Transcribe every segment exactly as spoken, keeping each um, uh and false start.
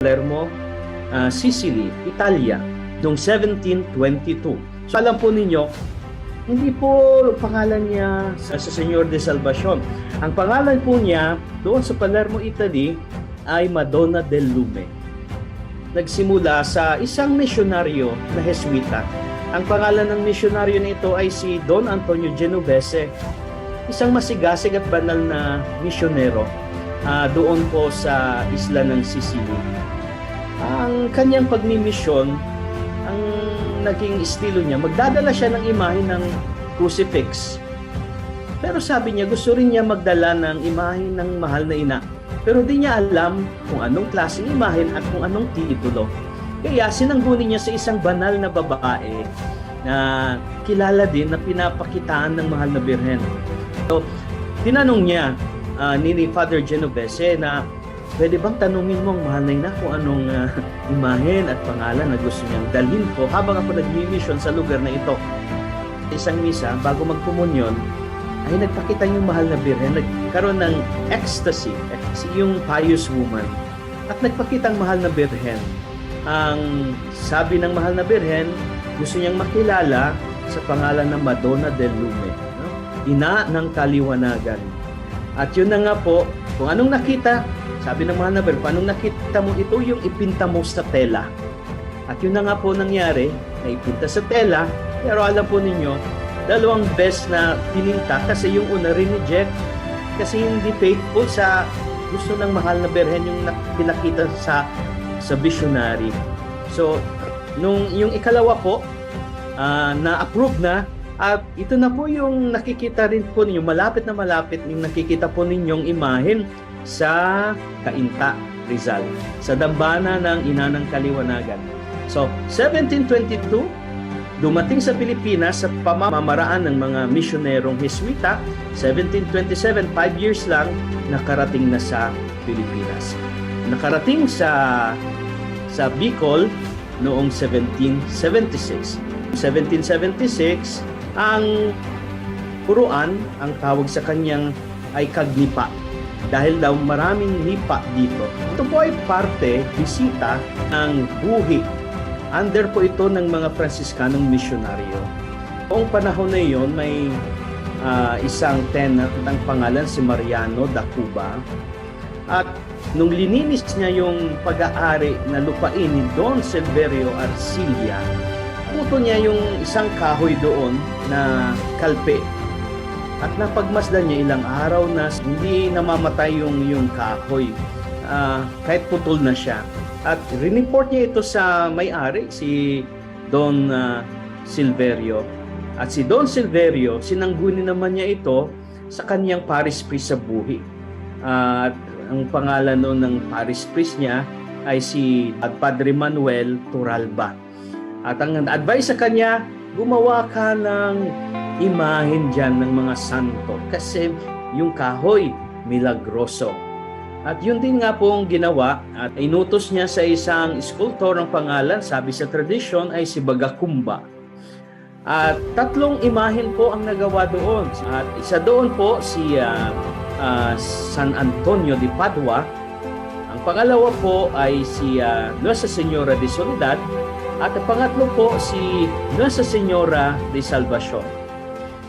Palermo, ah, Sicily, Italia, noong seventeen twenty-two. So, alam po ninyo, hindi po pangalan niya sa, sa Señor de Salvacion. Ang pangalan po niya doon sa Palermo, Italy, ay Madonna del Lume. Nagsimula sa isang misyonaryo na Heswita. Ang pangalan ng misyonaryo na ito ay si Don Antonio Genovese, isang masigasig at banal na misyonero, ah, doon po sa isla ng Sicily. Ang kanyang pagmimisyon, ang naging estilo niya, magdadala siya ng imahe ng crucifix. Pero sabi niya, gusto rin niya magdala ng imahe ng Mahal na Ina. Pero di niya alam kung anong klaseng imahen at kung anong titulo. Kaya sinangguni niya sa isang banal na babae na kilala din na pinapakitaan ng Mahal na Birhen. So, tinanong niya, ah, ni, ni Father Genovese na, "Pwede bang tanungin mo ang Mahal na Ina kung anong, ah, imahen at pangalan na gusto niyang dalhin ko habang ako nagmimisyon sa lugar na ito?" Isang misa, bago magkomunyon, ay nagpakita yung Mahal na Birhen, nagkaroon ng ecstasy, ecstasy yung pious woman. At nagpakita ang Mahal na Birhen. Ang sabi ng Mahal na Birhen, gusto niyang makilala sa pangalan ng Madonna del Lume, no? Ina ng Kaliwanagan. At yun na nga po, kung anong nakita, sabi ng Mahal na Birhen, "Kung anong nakita mo, ito yung ipinta mo sa tela." At yun na nga po nangyari, naipinta sa tela, pero alam po ninyo, dalawang bes na pininta kasi yung una rineject, kasi hindi faithful sa gusto ng Mahal na Birhen yung na-, pinakita sa, sa visionary. So, nung yung ikalawa po, ah, na-approve na, at ito na po yung nakikita rin po ninyo, malapit na malapit yung nakikita po ninyong imahen sa Cainta, Rizal, sa dambana ng Ina ng Kaliwanagan. So, seventeen twenty-two, dumating sa Pilipinas sa pamamaraan ng mga misyunerong Heswita. Seventeen twenty-seven, five years lang, nakarating na sa Pilipinas. Nakarating sa, sa Bicol noong seventeen seventy-six. Seventeen seventy-six, ang Puruan, ang tawag sa kanyang ay Kagnipa, dahil daw maraming nipa dito. Ito po ay parte, bisita ng Buhi. Under po ito ng mga Franciscanong misyonaryo. Noong panahon na iyon, may, ah, isang tenant, ang pangalan si Mariano da Cuba. At nung lininis niya yung pag-aari na lupain ni Don Silverio Arcilla, putol niya yung isang kahoy doon na kalpe. At napagmasdan niya, ilang araw na hindi namamatay yung, yung kahoy, ah, kahit putol na siya. At rineport niya ito sa may-ari, si Don, ah, Silverio. At si Don Silverio, sinangguni naman niya ito sa kanyang parish priest sa Buhi. At ang pangalan noon ng parish priest niya ay si Padre Manuel Turalba. At ang advice sa kanya, "Gumawa ka ng imahen diyan ng mga santo, kasi yung kahoy, milagroso." At yun din nga pong ginawa, at inutos niya sa isang sculptor ng pangalan, sabi sa tradisyon, ay si Bagakumba. At tatlong imahen po ang nagawa doon. At isa doon po si, ah, ah, San Antonio de Padua. Ang pangalawa po ay si, ah, Nuestra Señora de Soledad. At ang pangatlo po si Nuestra Señora de Salvacion.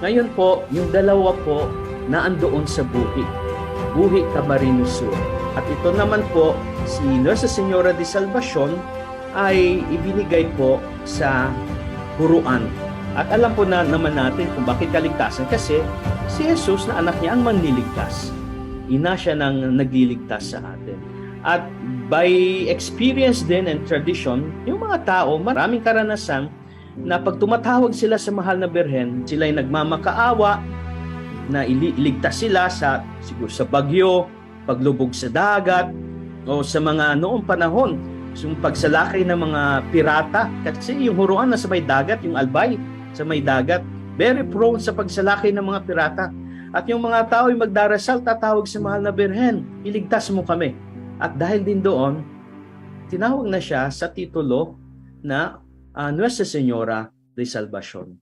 Ngayon po, yung dalawa po naandoon sa Buhi, Buhi, Camarines Sur. At ito naman po, si Nuestra Señora de Salvacion ay ibinigay po sa Puruan. At alam po na naman natin kung bakit kaligtasan, kasi si Jesus na anak niya ang manliligtas. Ina siya ng nagliligtas sa atin. At by experience din and tradition, yung mga tao, maraming karanasan na pag tumatawag sila sa Mahal na Birhen, sila'y nagmamakaawa na ili-, iligtas sila sa, siguro sa bagyo, paglubog sa dagat, o sa mga noong panahon, yung pagsalakay ng mga pirata. Kasi yung Huroan nasa may dagat, yung Albay sa may dagat, very prone sa pagsalakay ng mga pirata. At yung mga tao ay magdarasal, tatawag sa Mahal na Birhen, "Iligtas mo kami." At dahil din doon, tinawag na siya sa titulo na, ah, Nuestra Señora de Salvacion.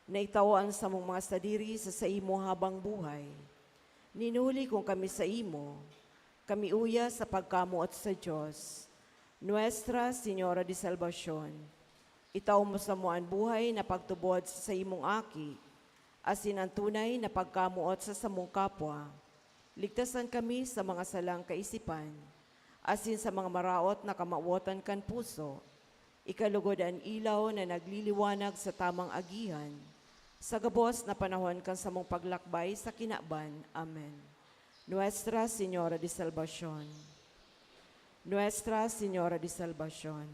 na itao an samong mga sadiri sa saimo habang buhay. Ninuli kong kami saimo, kami uya sa pagkamoot sa Dios, Nuestra Señora de Salvacion. Itao mo samo an buhay na pagtubod sa saimong Aki, asin an tunay na pagkamoot sa samong kapwa. Ligtasan kami sa mga salang kaisipan, asin sa mga maraot na kamawotan kan puso. Ikalugod an ilaw na nagliliwanag sa tamang agihan, sa gabos na panahon kan samong paglakbay sa kinaban. Amen. Nuestra Señora de Salvacion. Nuestra Señora de Salvacion.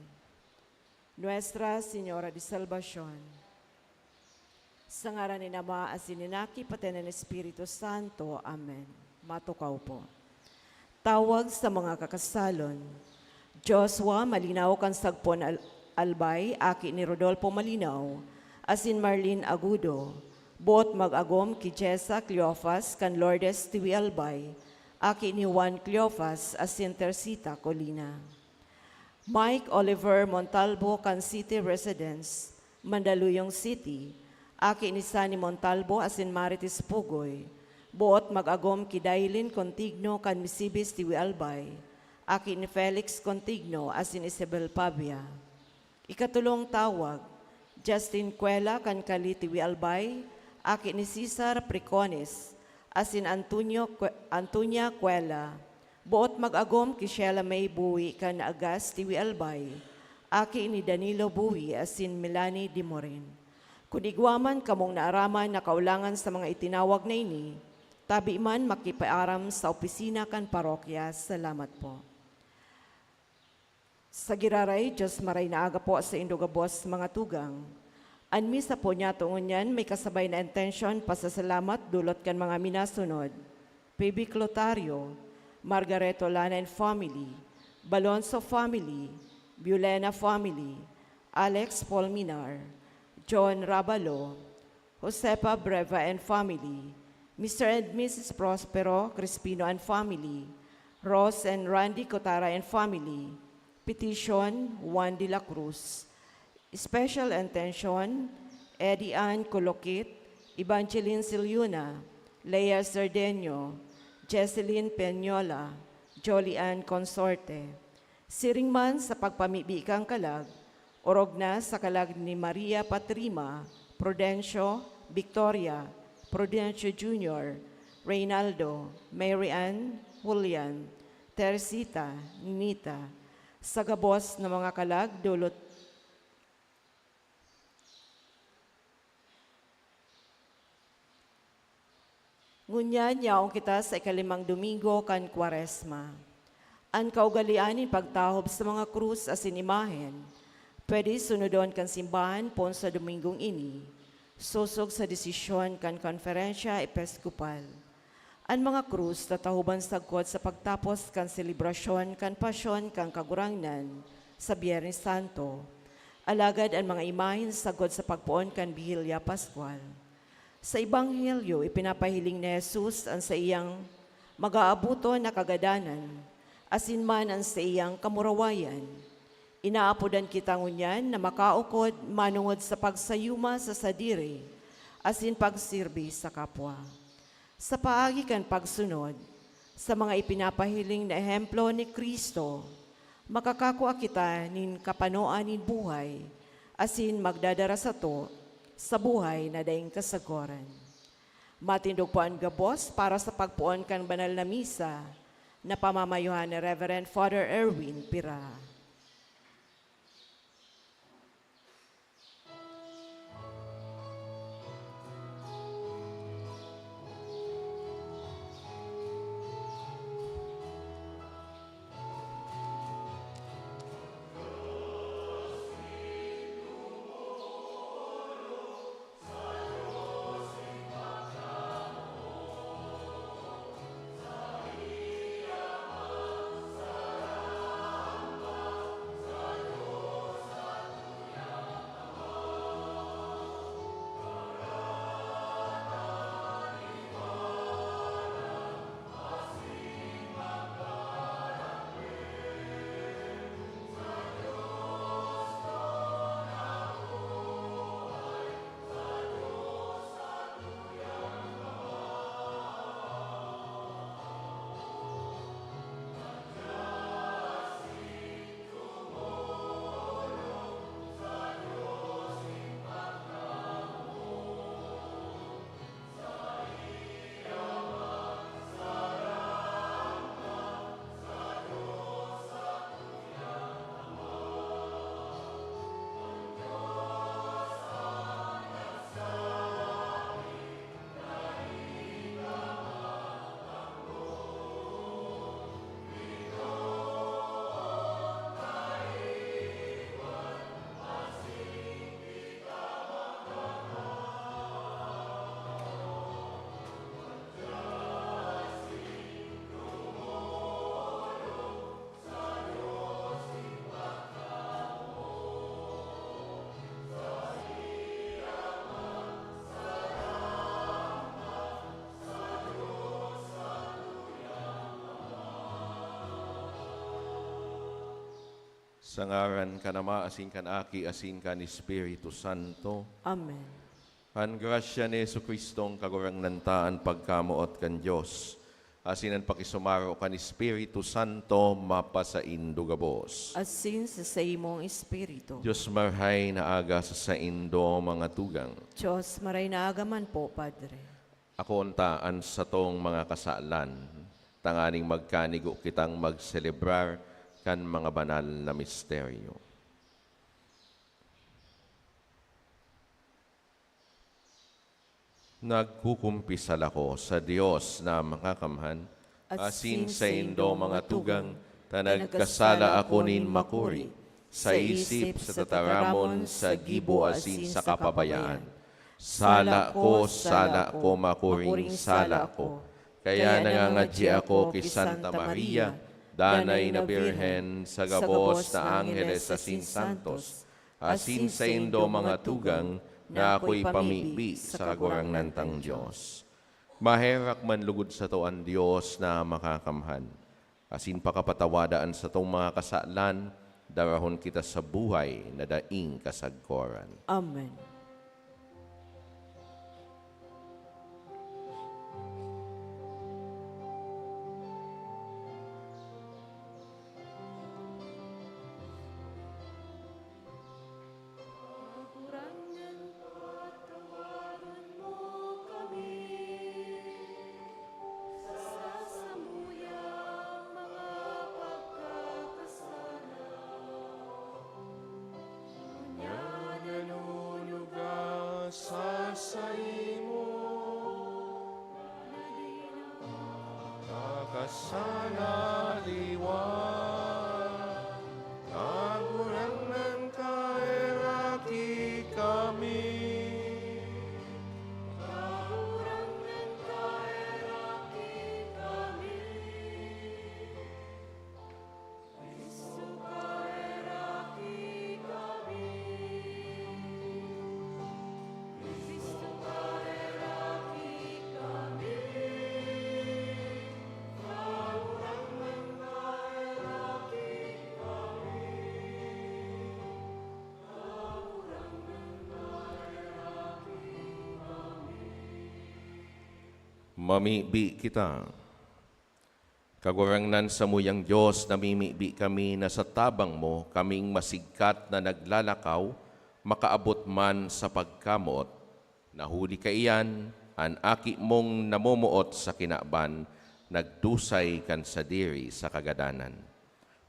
Nuestra Señora de Salvacion. Sa ngaran nin Ama, asin nin Aki, pati nin Espiritu Santo. Amen. Matukaw po. Tawag sa mga kakasalon. Joshua Malinaw kan Sagpon Al-, Albay, aki ni Rodolfo Malinaw, asin Marlene Agudo. Boot mag-agom ki Jessa Cleofas kan Lourdes Tiwi Albay, aki ni Juan Cleofas asin Tersita Colina. Mike Oliver Montalbo kan City Residence, Mandaluyong City, aki ni Sunny Montalbo asin Marites Pugoy. Boot mag-agom ki Dailin Contigno kan Misibis Tiwi Albay, aki ni Felix Contigno asin Isabel Pavia. Ikatulong tawag, Justin Cuela kan Cali Tiwi Albay, aki ni Cesar Pricones, asin Antonio Cue-, Antonia Cuela. Boot mag-agom ki Sheila May Buwi kan Agas Tiwi Albay, aki ni Danilo Buwi asin Melanie Dimorin. Kun igwa man kamong naaraman na kaulangan sa mga itinawag na ini, tabi man makipaaram sa opisina kan parokya. Salamat po. Sa giraray, Diyos maray na aga po sa indo gabos, mga tugang. An misa po niyato ngunyan may kasabay na intensyon, pasasalamat, dulot kan mga minasunod: P B Clotario, Margaret Olana and family, Balonso family, Violena family, Alex Polminar, John Rabalo, Josefa Breva and family, Mister and Missus Prospero Crispino and family, Rose and Randy Cotara and family, petition, Juan de la Cruz. Special intention, Eddie Ann Colokit, Evangeline Siliuna, Lea Cerdeño, Jesseline Peñola, Jolly Ann Consorte. Siring man sa pagpamibi kan kalag, orog na sa kalag ni Maria Patrima, Prudencio, Victoria, Prudencio Junior, Reynaldo, Mary Ann, Julian, Teresita, Ninita, sa gabos na mga kalag, dulot. Ngunyan, yaon kita sa ikalimang domingo kan Kwaresma. An kaugalean nin pagtahob sa mga krus asin imahen, pwede sunodon kan simbahan poon sa domingong ini, sosog sa desisyon kan Konferensya Episkopal. An mga krus tatahoban sagkod sa pagtapos kan selebrasyon kan Pasyon kan Kagurangnan sa Biyernes Santo, alagad an mga imahen sagkod sa pagpoon kan Bihilya Paskwal. Sa Ebanghelyo, ipinapahiling ni Jesus an saiyang mag-aaboton na kagadanan, asin man an saiyang kamurawayan. Inaapodan kita ngunyan na makaukod manongod sa pagsayuma sa sadiri asin pagsirbi sa kapwa. Sa paagi kan pagsunod sa mga ipinapahiling na ehemplo ni Cristo, makakakua kita nin kapanoan nin buhay asin magdadara sato sa buhay na daing kasagoran. Matindog po an gabos para sa pagpoon kan banal na misa na pamamayuhan ni Reverend Father Erwin Pira. Sa ngaran kan Ama, asin kan Aki, asin kan Espiritu Santo. Amen. An grasya ni Jesu-Cristong Kagurangnan ta, an pagkamoot kan Dios, asin an pakisumaro kan Espiritu Santo mapasaindo gabos. Asin sa saimong espiritu. Dios marhay na aga sa saindo, mga tugang. Dios marhay na aga man po, Padre. Akoon ta an satong mga kasalan, tanganing magkanigo kitang magselebrar kan mga banal na misteryo. Nagkukumpisal ako sa Dios na Makakamhan, asin saindo, mga tugang, ta nagkasala ako nin makuri, sa isip, sa tataramon, sa gibo, asin sa kapabayaan. Sala ko, sala ko, makuring sala ko. Kaya nangangadyi ako ki Santa Maria, danay na Birhen, sa gabos na angheles asin santos, asin saindo, mga tugang, na ako ipamibi sa Kagurangnan tang Dios. Maherak man lugod sato an Dios na Makakamhan, asin pakapatawada an satong mga kasalan, darahon kita sa buhay na daing kasagkoran. Amen. Kagurangnan, patawaran mo kami sa samuyang mga pagkakasala. Ngunyan nanunuga sa saimo. Nakasala liwat, Kagurangnan, kaheraki kami. Kagurangnan, kaheraki kami. Cristo, kaheraki kami. Cristo, kaheraki kami. Kagurangnan, kaheraki kami. Kagurangnan, kaheraki kami. Mamibi kita. Kagurangnan, samuyang Dios, namimibi kami na sa tabang mo kaming masigkat na naglalakaw makaabot man sa pagkamoot, na huli kaiyan, an Aki mong namomoot sa kinaban nagdusay kan sadiri sa kagadanan.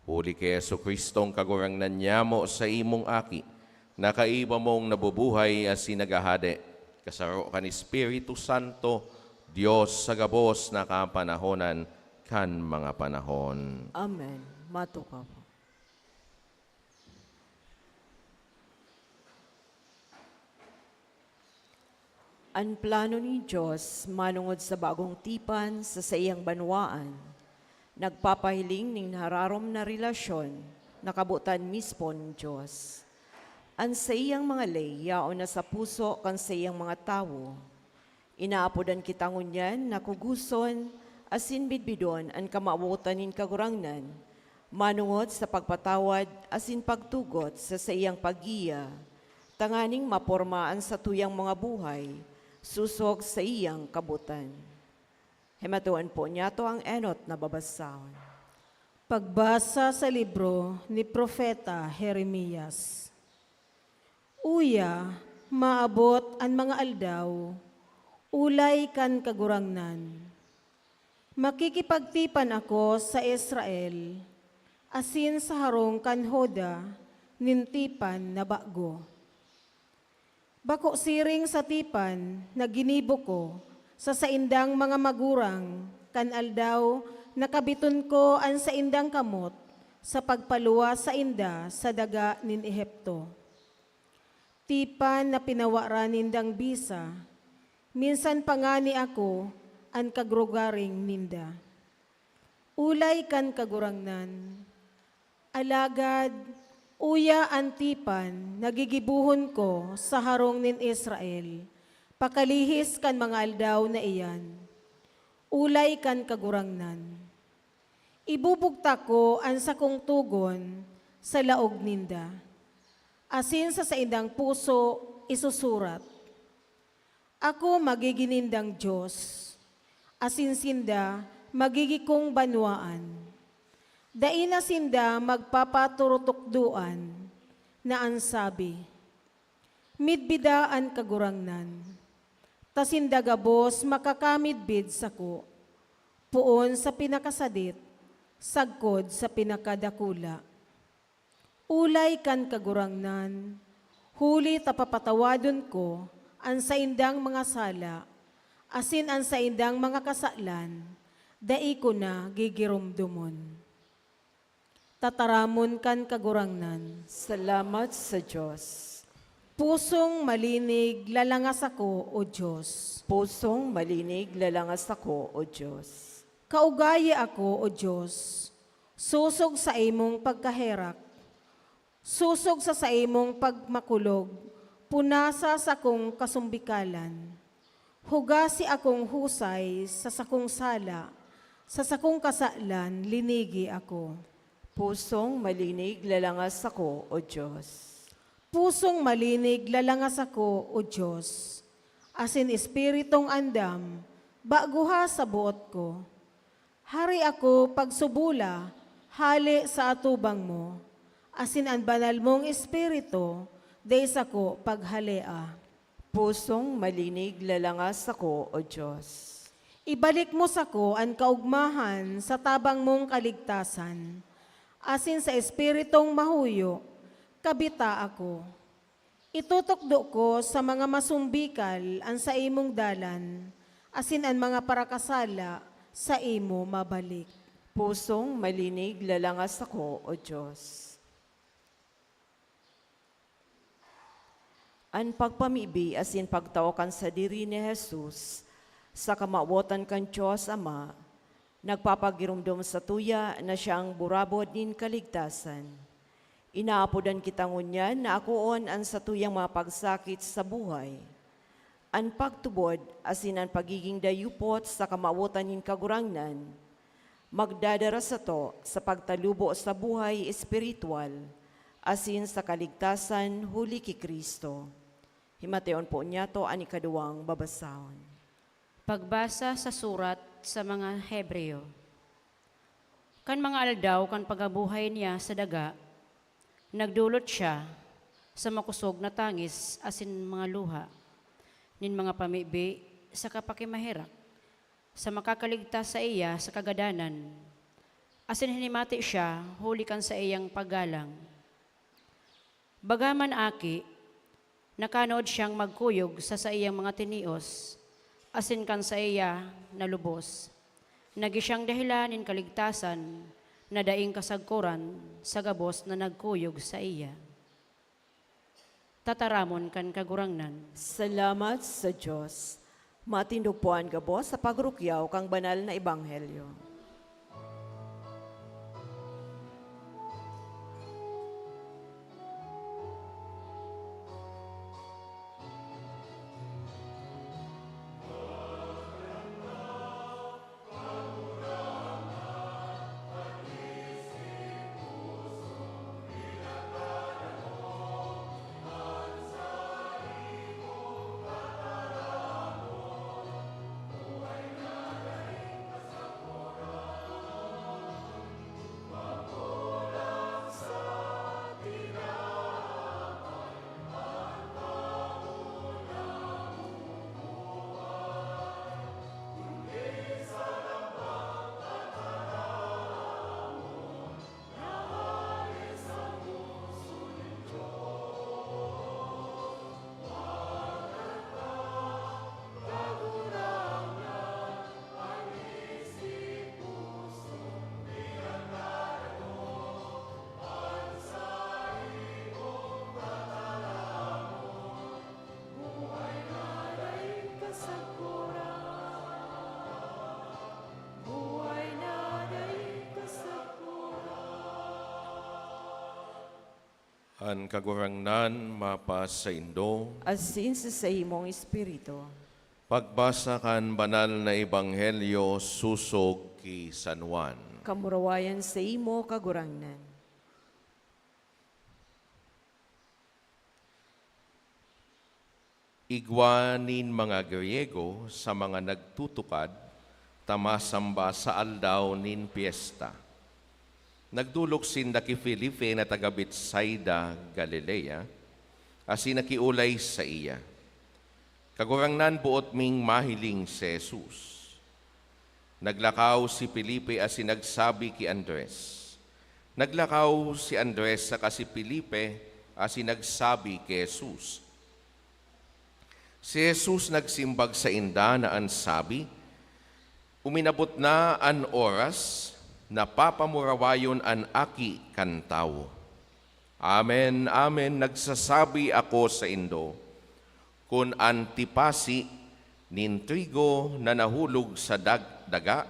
Huli ki Jesu-Cristong Kagurangnan nyamo, saimong Aki, na kaiba mong nabubuhay asin naghahade, kasaro kan Espiritu Santo, Dios sa gabos na kapanahonan kan mga panahon. Amen. Matukaw po. An plano nin Dios manongod sa bagong tipan sa saiyang banwaan nagpapahiling nin hararom na relasyon na kabotan mismo nin Dios. An saiyang mga ley yaon na sa puso kan saiyang mga tawo. Inaapodan kita ngunyan na kugoson asin bidbidon an kamawotan nin Kagurangnan manongod sa pagpatawad asin pagtugot sa saiyang paggiya, tanganing maporma an satuyang mga buhay sosog saiyang kabotan. Hematoan po niyato an enot na babasahon. Pagbasa sa libro ni Propeta Jeremias. Uya, maabot an mga aldaw, ulay kan Kagurangnan. Makikipagtipan ako sa Israel, asin sa harong kan Juda nin tipan na bago. Bako siring sa tipan na ginibo ko sa saindang mga magurang kan aldaw na kabiton ko an saindang kamot sa pagpaluwas sainda sa daga nin Egipto. Tipan na pinawaran nindang bisa, minsan pa ngani ako an kagrugaring ninda. Ulay kan Kagurangnan. Alagad, uya an tipan na gigibohon ko sa harong nin Israel, pakalihis kan mga aldaw na iyan. Ulay kan Kagurangnan. Ibubugtak ko an sakong togon sa laog ninda, asin sa saindang puso isusurat. Ako magigin nindang Dios, asin sinda magigin kong banwaan. Dai na sinda magpapaturutukdoan na an sabi, "Midbida an Kagurangnan," ta sinda gabos makakamidbid sako, poon sa pinakasadit sagkod sa pinakadakula. Ulay kan Kagurangnan, huli ta papatawadon ko an saindang mga sala asin an saindang mga kasalan dai ko na gigiromdomon. Tataramon kan Kagurangnan. Salamat sa Dios. Pusong malinig, lalanga sako, O Dios. Pusong malinig, lalanga sako, O Dios. Kaugayi ako, O Dios, sosog sa imong pagkaherak, sosog sa saimong pagmakulog, punasa sakong kasumbikalan. Hugasi akong husay sa sakong sala, sa sakong kasalan linigi ako. Pusong malinig, lalanga sako, O Dios. Pusong malinig, lalanga sako, O Dios, asin espiritong andam, bagoha sa boot ko. Hari ako pagsubola hale sa atubang mo, asin an banal mong Espiritu dai sako paghalea. Pusong malinig, lalanga sako, O Dios. Ibalik mo sako an kaogmahan sa tabang mong kaligtasan, asin sa espiritong mahuyo, kabita ako. Itutukdo ko sa mga masumbikal an saimong dalan, asin an mga parakasala saimo mabalik. Pusong malinig, lalanga sako, O Dios. An pagpamibi asin pagtao kan sadiri ni Jesus sa kamawotan kan Dios Ama nagpapagiromdom satuya na siya an burabod nin kaligtasan. Inaapodan kita ngunyan na akoon an satuyang mga pagsakit sa buhay. An pagtubod asin an pagiging dayupot sa kamawotan nin Kagurangnan magdadara sato sa pagtalubo sa buhay espiritual asin sa kaligtasan huli ki Cristo. Himateon po niyato an ikaduwang babasahon. Pagbasa sa surat sa mga Hebreo. Kan mga aldaw kan pagkabuhay niya sa daga, nagdolot siya sa makosog na tangis asin mga luha nin mga pamibi saka pakimaherak sa makakaligtas saiya sa kagadanan, asin hinimati siya huli kan saiyang paggalang. Baga man aki, nakanood siyang magkuyog sa saiyang mga tinios, asin kan saiya nalubos. Nagin siyang dahelan nin kaligtasan na daing kasagkoran sa gabos na nagkuyog saiya. Tataramon kan Kagurangnan. Salamat sa Dios. Matindog po an gabos sa pagrukyaw kan banal na ebanghelyo. An Kagurangnan mapasaindo. Asin sa saimong espiritu. Pagbasa kan Banal na Ebanghelyo sosog ki San Juan. Kamurawayan saimo, Kagurangnan. Igwa nin mga Griego sa mga nagtutukad ta masamba sa aldaw nin pyesta. Nagdolok sinda ki Felipe na taga Betsaida, Galilea, asin nakiolay saiya. "Kagurangnan, boot ming mahiling si Jesus." Naglakaw si Felipe asin nagsabi ki Andres. Naglakaw si Andres saka si Felipe asin nagsabi ki Jesus. Si Jesus nagsimbag sainda na an sabi, "Uminabot na an oras na papamurawayon an Aki kan Tawo. Amen, amen, nagsasabi ako saindo, kun an tipasi nin trigo na nahulog sa dag-, daga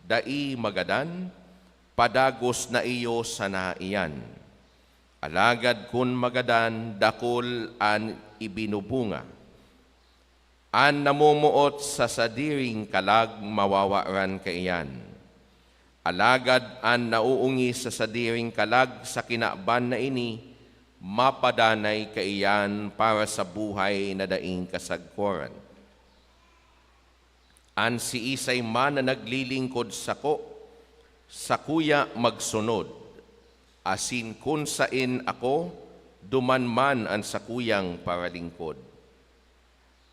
dai magadan, padagos na iyo sana iyan. Alagad kun magadan, dakul an ibinubunga. An namomoot sa sadiring kalag, mawawaran kaiyan. Alagad an nauungi sa sadiring kalag sa kinaban na ini, mapadanay kaiyan para sa buhay na daing kasagkoran. An siisay man na naglilingkod sako, sakuya magsunod, asin kun saen ako, duman man an sakuyang paralingkod.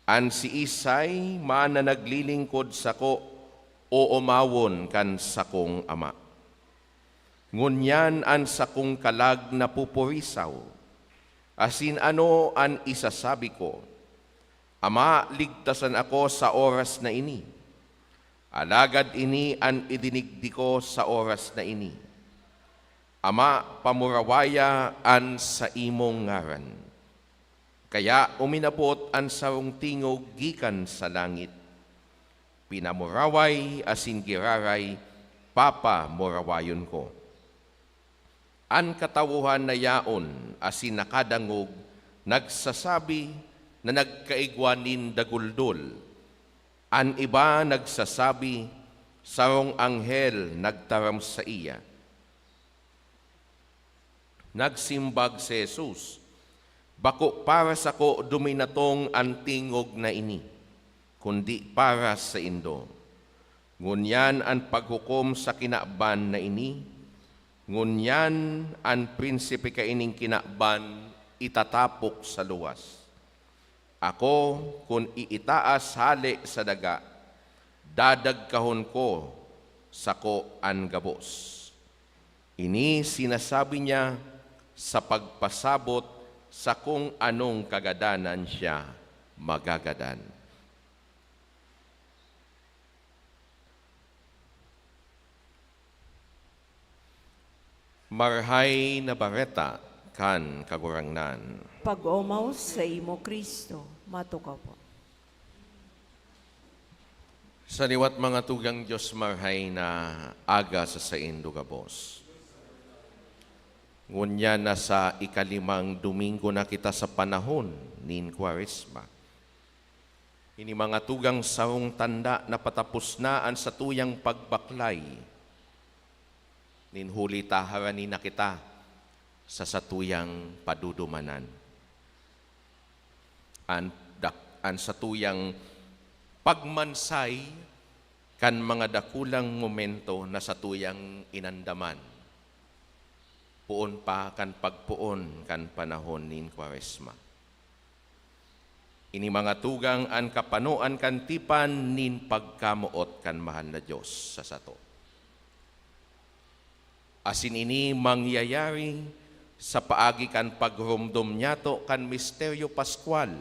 An siisay man na naglilingkod sako, oomawon kan sakong Ama. Ngunyan an sakong kalag napupurisaw, asin ano an isasabi ko, 'Ama, ligtasan ako sa oras na ini.' Alagad ini an ididigdi ko sa oras na ini, 'Ama, pamurawaya an saimong ngaran.' Kaya uminabot an sarong tingog gikan sa langit, "Pinamuraway asin giraray, papamurawayon ko." An katawohan na yaon asin nakadangog nagsasabi na nagkaigwa nin daguldol. An iba nagsasabi, "Sarong anghel nagtaram saiya." Nagsimbag si Jesus, "Bako para sako duminatong an tingog na ini, kundi para saindo. Ngunyan an paghukom sa kinaban na ini, ngunyan an prinsipe kaining kinaban itatapok sa luwas. Ako, kun iitaas hale sa daga, dadagkahon ko sako an gabos." Ini sinasabi niya sa pagpasabot sa kung anong kagadanan siya magagadan. Marhay na Bareta kan Kagurangnan. Pag-omaw saimo, Cristo. Matukaw po. Sa liwat, mga tugang Dios, marhay na aga sa saindo gabos. Ngunyan nasa ikalimang Domingo na kita sa panahon nin Kwaresma. Ini, mga tugang, sarong tanda na patapos na an satuyang pagbaklay nin huli ta harani na kita sa satuyang padudumanan. An dak-, an satuyang pagmansay kan mga dakulang momento na satuyang inandaman, poon pa kan pagpoon kan panahon nin Kwaresma. Ini, mga tugang, an kapanoan kan tipan nin pagkamoot kan mahal na Dios sa sato. Asin ini mangyayari sa paagi kan pagromdom nyato kan misteryo paskwal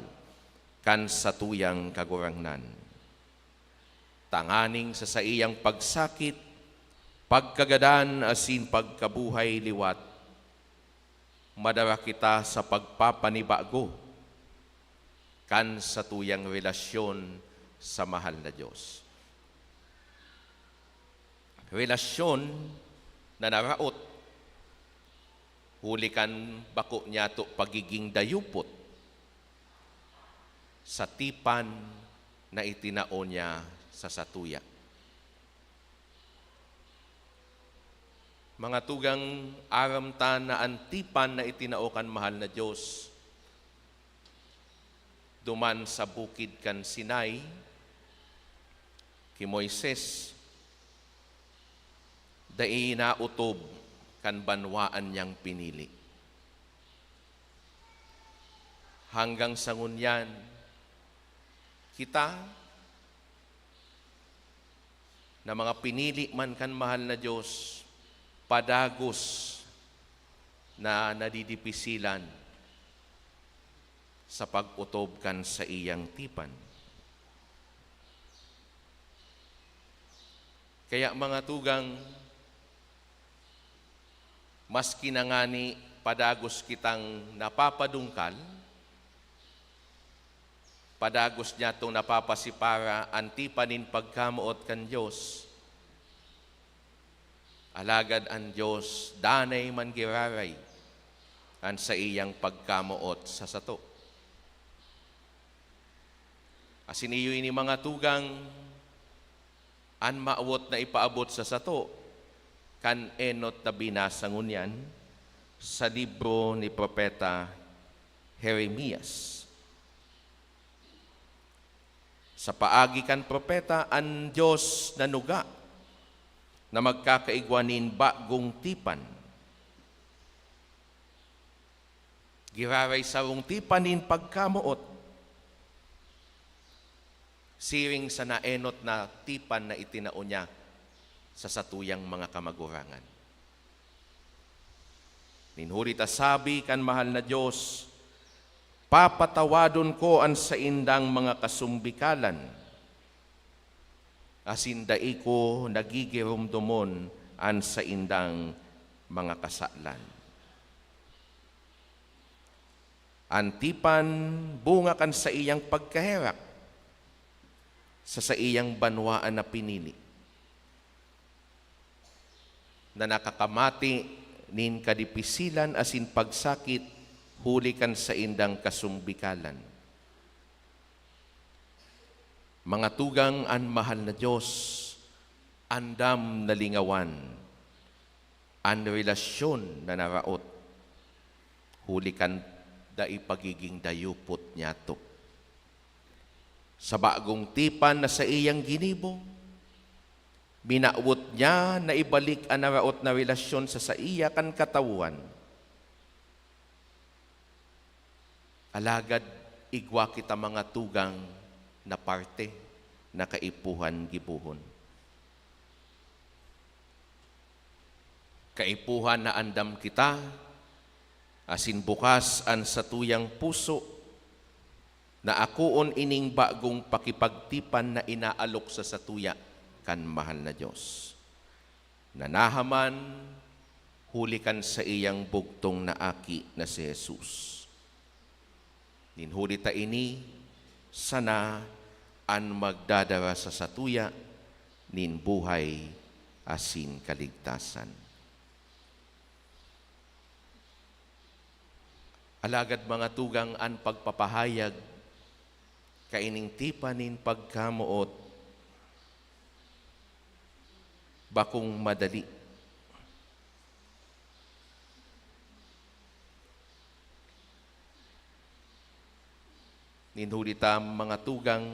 kan satuyang Kagurangnan, tanganing sa saiyang pagsakit, pagkagadan asin pagkabuhay liwat, madara kita sa pagpapanibago kan satuyang relasyon sa mahal na Dios. Relasyon na naraot huli kan bako nyato pagiging dayupot sa tipan na itinao niya sa satuya. Mga tugang, aram ta na an tipan na itinao kan mahal na Dios Duman sa bukid kan Sinai, ki Moises, dai naotob kan banwaan niyang pinili. Hanggang sa ngunyan, kita na mga pinili man kan mahal na Diyos, padagos na nadidipisilan sa pag-otob kan saiyang tipan. Kaya, mga tugang, maski na ngani padagos kitang napapadungkal, padagos niyatong napapasipara an tipan nin pagkamoot kan Dios. Alagad an Dios danay man giraray an saiyang pagkamoot sa sato. Asin iyo ini, mga tugang, an mawot na ipaabot sa sato kan enot na binasa ngunyan sa libro ni Propeta Jeremias. Sa paagi kan propeta, an Dios nanuga na magkakaigwa nin bagong tipan. Giraray sarong tipan nin pagkamoot, siring sa naenot na tipan na itinao niya sa satuyang mga kamagurangan. Nin huli ta sabi kan mahal na Dios, "Papatawadon ko an saindang mga kasumbikalan, asin dai ko nagigiromdomon an saindang mga kasalan." An tipan, bunga kan saiyang pagkaherak sa saiyang banwaan na pinili, na nakakamati nin kadipisilan asin pagsakit huli kan saindang kasumbikalan. Mga tugang, an mahal na Dios andam na lingawan an relasyon na naraot huli kan dai pagiging dayupot niyato. Sa bagong tipan na saiyang ginibo, minawot niya na ibalik an naraot na relasyon sa saiya kan katawohan. Alagad igwa kita, mga tugang, na parte na kaipuhan gibohon. Kaipuhan na andam kita, asin bukas an satuyang puso na akoon ining bagong pakipagtipan na inaalok sa satuya kan mahal na Dios, na nahaman huli kan saiyang bugtong na Aki na si Jesus. Nin huli ta ini sana an magdadara sa satuya nin buhay asin kaligtasan. Alagad, mga tugang, an pagpapahayag kaining tipan nin pagkamoot bakong madali. Nin huli ta, mga tugang,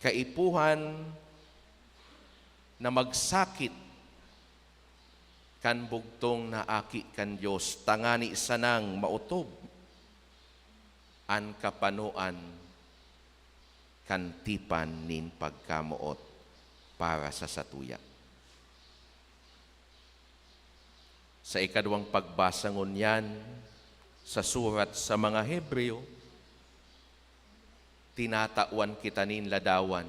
kaipuhan na magsakit kan bugtong na Aki kan Dios, tangani sanang maotob an kapanoan kan tipan nin pagkamoot para sa satuya. Sa ikaduwang pagbasa ngunyan sa surat sa mga Hebreo, tinatawan kita nin ladawan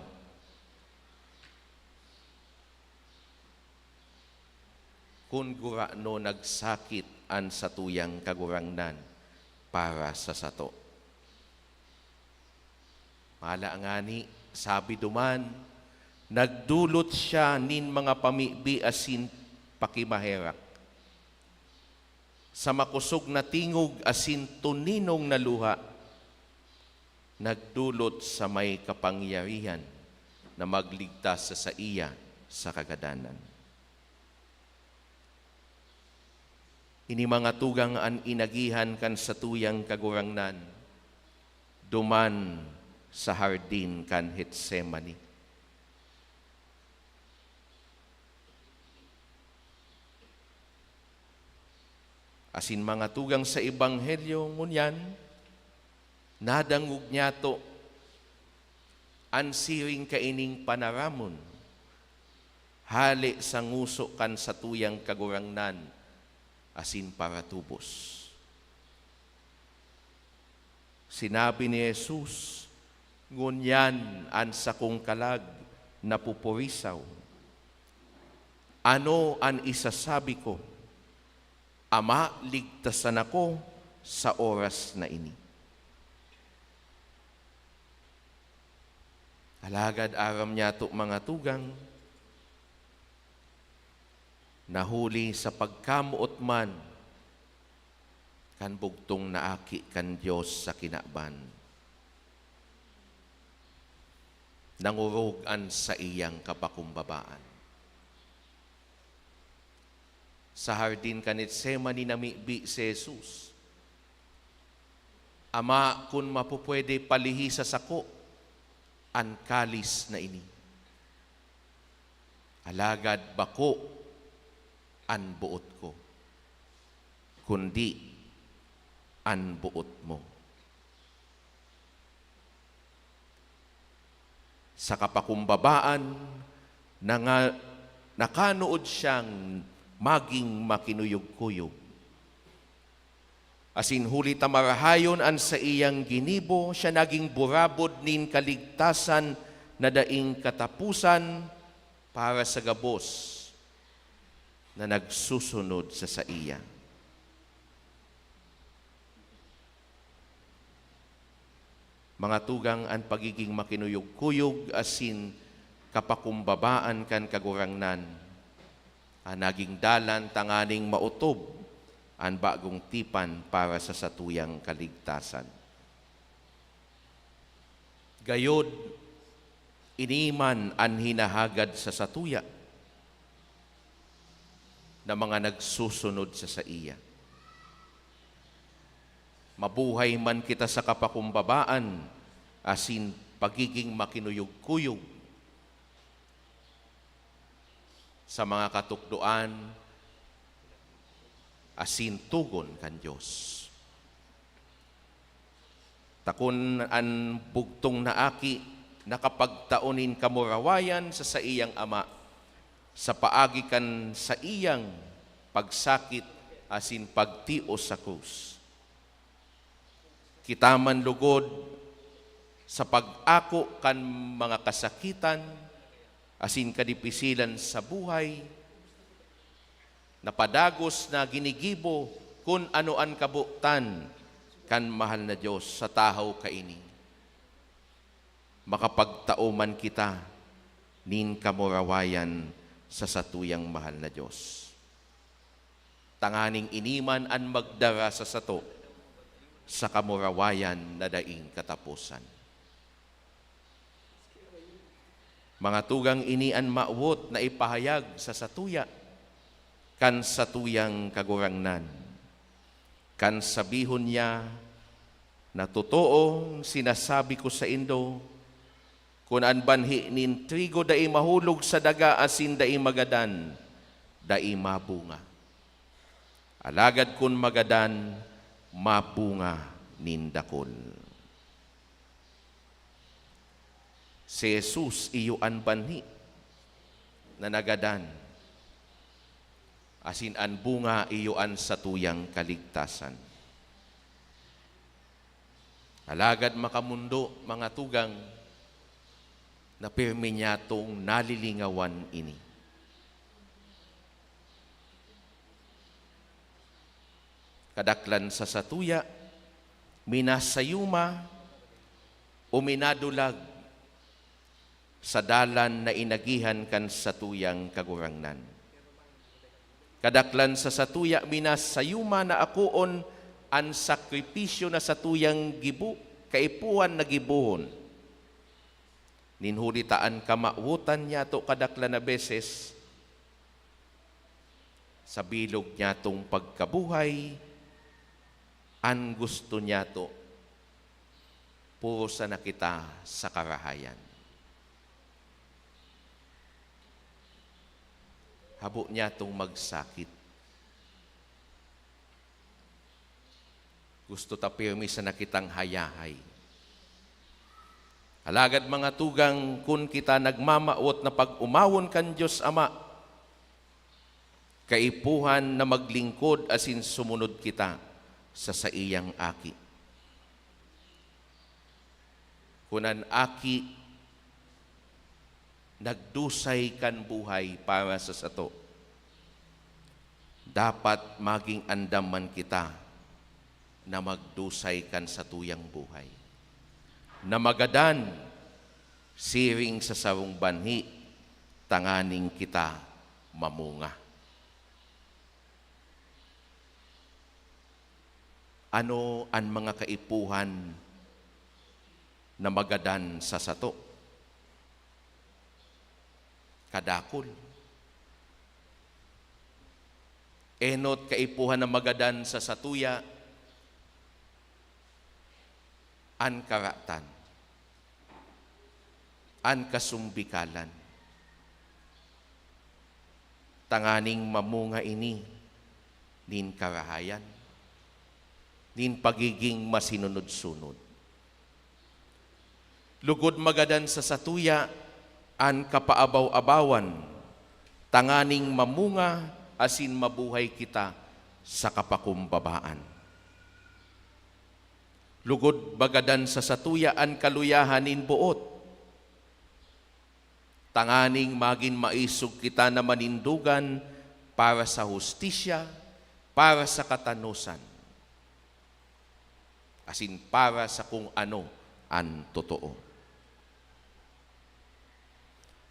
kun gurano nagsakit an satuyang Kagurangnan para sa sato. Mala ngani, sabi duman, nagdolot siya nin mga pamibi asin pakimaherak. Sa makosog na tingog asin toninong na luha, nagdolot sa may kapangyarihan na magligtas sa saiya sa kagadanan. Ini, mga tugang, an inagihan kan satuyang Kagurangnan, duman sa hardin kan Getsemani. Asin, mga tugang, sa Ebanghelyo ngunyan, nadangog niyato an siring kaining panaramon hale sa ngoso kan satuyang Kagurangnan asin paratubos. Sinabi ni Jesus, "Ngunyan an sakong kalag napupurisaw. Ano an isasabi ko? Ama, ligtasan ako sa oras na ini." Alagad aram niyato, mga tugang, na huli sa pagkamoot man kan bugtong na Aki kan Dios sa kinaban, nangorog an saiyang kapakumbabaan. Sa hardin kan Getsemani, namibi si Jesus, "Ama, kun mapupwede, palihi sa sako an kalis na ini. Alagad bako an boot ko, kundi an boot mo." Sa kapakumbabaan, nanga-, nakanood siyang maging makinuyog-kuyog. Asin huli ta marahayon an saiyang ginibo, siya naging burabod nin kaligtasan na daing kataposan para sa gabos na nagsusunod sa saiya. Mga tugang, an pagiging makinuyog-kuyog asin kapakumbabaan kan Kagurangnan an naging dalan tanganing maotob an bagong tipan para sa satuyang kaligtasan. Gayod, ini man an hinahagad sa satuya na mga nagsusunod sa saiya. Mabuhay man kita sa kapakumbabaan asin pagiging makinuyog-kuyog sa mga katukdoan asin togon kan Dios. Ta kun an bugtong na aki nakapagtao nin kamurawayan sa saiyang Ama sa paagi kan saiyang pagsakit asin pagtios sa krus, kita man lugod sa pag-ako kan mga kasakitan asin kadipisilan sa buhay, na padagos na ginigibo kun ano an kabotan kan mahal na Dios sa tahaw kaini, makapagtao man kita nin kamurawayan sa satuyang mahal na Dios, tanganing ini man an magdara sa sato sa kamurawayan na daing kataposan. Mga tugang, ini an mawot na ipahayag sa satuya kan satuyang Kagurangnan, kan sabihon niya na, "Totoong sinasabi ko saindo, kun an banhi nin trigo dai mahulog sa daga asin dai magadan, dai mabunga. Alagad kun magadan, mabunga nin dakul." Si Jesus iyo an banhi na nagadan, asin an bunga iyo an satuyang kaligtasan. Alagad makamondo, mga tugang, na pirmi niyatong nalilingawan ini. Kadaklan sa satuya, minasayuma o minadulag sa dalan na inagihan kan satuyang Kagurangnan. Kadaklan sa satuya, minasayuma na akoon an sakripisyo na satuyang gibo-, kaipuhan na gibohon. Nin huli ta an kamawotan niyato kadaklan na beses, sa bilog niyatong pagkabuhay, an gusto niyato, puro sana kita sa karahayan. Habo niyatong magsakit. Gusto ta pirmi sana kitang hayahay. Alagad, mga tugang, kun kita nagmamawot na pag-omawon kan Dios Ama, kaipuhan na maglingkod asin sumunod kita sa saiyang Aki. Kun an Aki nagdusay kan buhay para sa sato, dapat magin andam man kita na magdusay kan satuyang buhay, na magadan siring sa sarong banhi, tanganing kita mamunga. Ano an mga kaipuhan na magadan sa sato? Kadakul. Enot, kaipuhan na magadan sa satuya, an karatan, an kasumbikalan, tanganing mamunga ini nin karahayan, nin pagiging masinunod-sunod. Lugod magadan sa satuya an kapaabaw-abawan, tanganing mamunga asin mabuhay kita sa kapakumbabaan. Lugod magadan sa satuya an kaluyahan nin boot, tanganing magin maisog kita na manindogan para sa hustisya, para sa katanosan, asin para sa kung ano an totoo.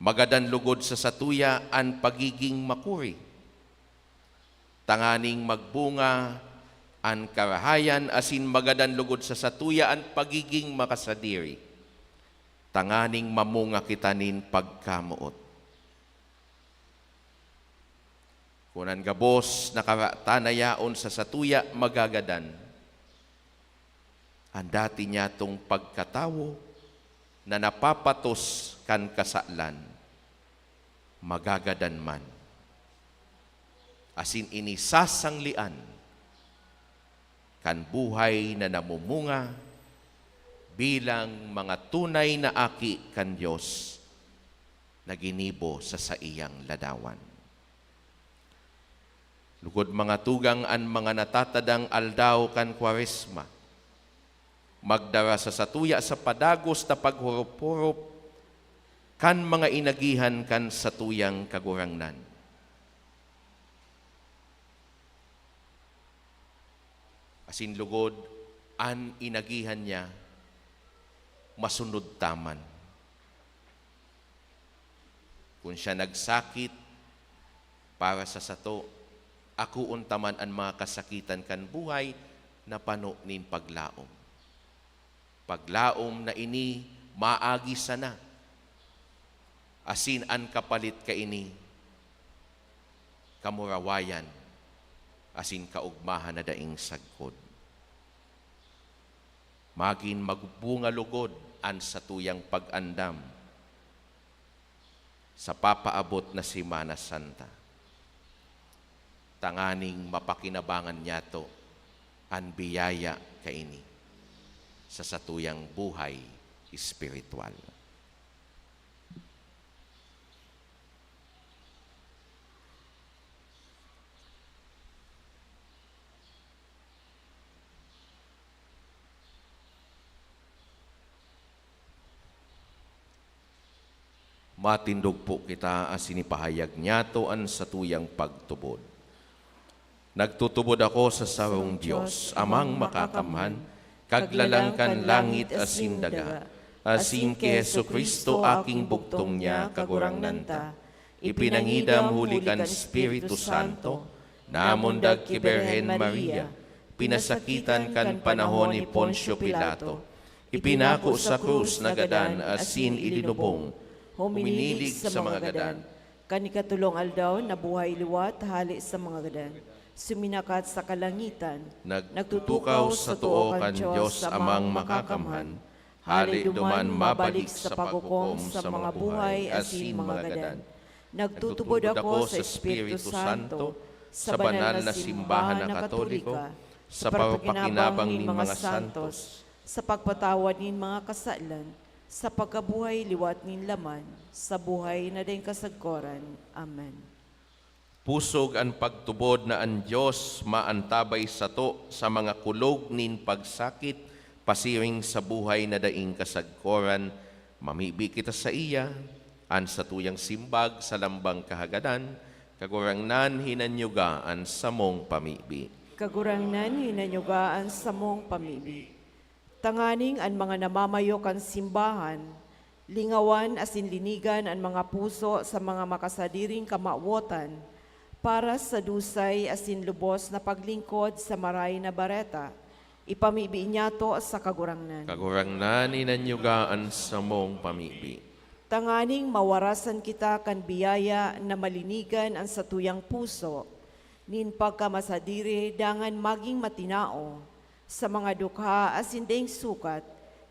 Magadan lugod sa satuya an pagiging makuri, tanganing magbunga an karahayan, asin magadan lugod sa satuya an pagiging makasadiri, tanganing mamunga kita nin pagkamoot. Kun an gabos na karatan na yaon sa satuya magagadan, an dati niyatong pagkatawo na napapatos kan kasalan, magagadan man, asin ini sasanglian kan buhay na namumunga bilang mga tunay na aki kan Dios na ginibo sa saiyang ladawan. Lugod, mga tugang, an mga natatadang aldaw kan Kwaresma magdara sa satuya sa padagos na paghorop-horop kan mga inagihan kan satuyang Kagurangnan. Asin lugod, an inagihan niya masunod ta man. Kun siya nagsakit para sa sato, akoon ta man an mga kasakitan kan buhay na pano nin paglaom. Paglaom na ini maagi sana, asin an kapalit kaini, kamurawayan asin kaogmahan na daing sagkod. Magin magbunga lugod an satuyang pag-andam sa papaabot na Semana Santa, tanganing mapakinabangan niyato an biyaya kaini sa satuyang buhay espiritual. Matindog po kita asin ipahayag niyato an satuyang pagtubod. Nagtutubod ako sa sarong Dios, Amang Makakamhan, Kaglalang kan langit asin daga, asin ki Jesu-Cristo, aking bugtong niya, Kagurangnan ta, ipinangidam huli kan Espiritu Santo, namundag ki Birhen Maria, pinasakitan kan panahon ni Poncio Pilato, ipinako sa krus, nagadan asin ilinubong, huminilig sa mga gadan. Kan ikatolong aldaw, nabuhay liwat hale sa mga gadan. Suminakat sa kalangitan. Nagtutukaw sa too kan Dios Amang Makakamhan, Hale duman mabalik sa paghukom sa mga buhay asin mga gadan. Nagtutubod ako sa Espiritu Santo, sa banal na simbahan na Katolika, sa pagpakinabang nin mga santos, sa pagpatawad nin mga kasalan, sa pagkabuhay liwat nin laman, sa buhay na daing kasagkoran. Amen. Pusog an pagtubod na an Dios maantabay sato sa mga kulog nin pagsakit pasiring sa buhay na daing kasagkoran. Mamibi kita saiya, an satuyang simbag sa lambang kahagadan, Kagurangnan, hinanyuga an samong pamibi. Kagurangnan, hinanyuga an samong pamibi. Tanganing an mga namamayo kan simbahan, lingawan asin linigan an mga puso sa mga makasadiring kamawotan para sa dusay asin lubos na paglingkod sa Maray na Bareta, ipamibi niyato sa Kagurangnan. Kagurangnan, hinanyuga an samong pamibi. Tanganing mawarasan kita kan biyaya na malinigan an satuyang puso, nin pagkamasadiri dangan magin matinao sa mga dukha asin daing sukat,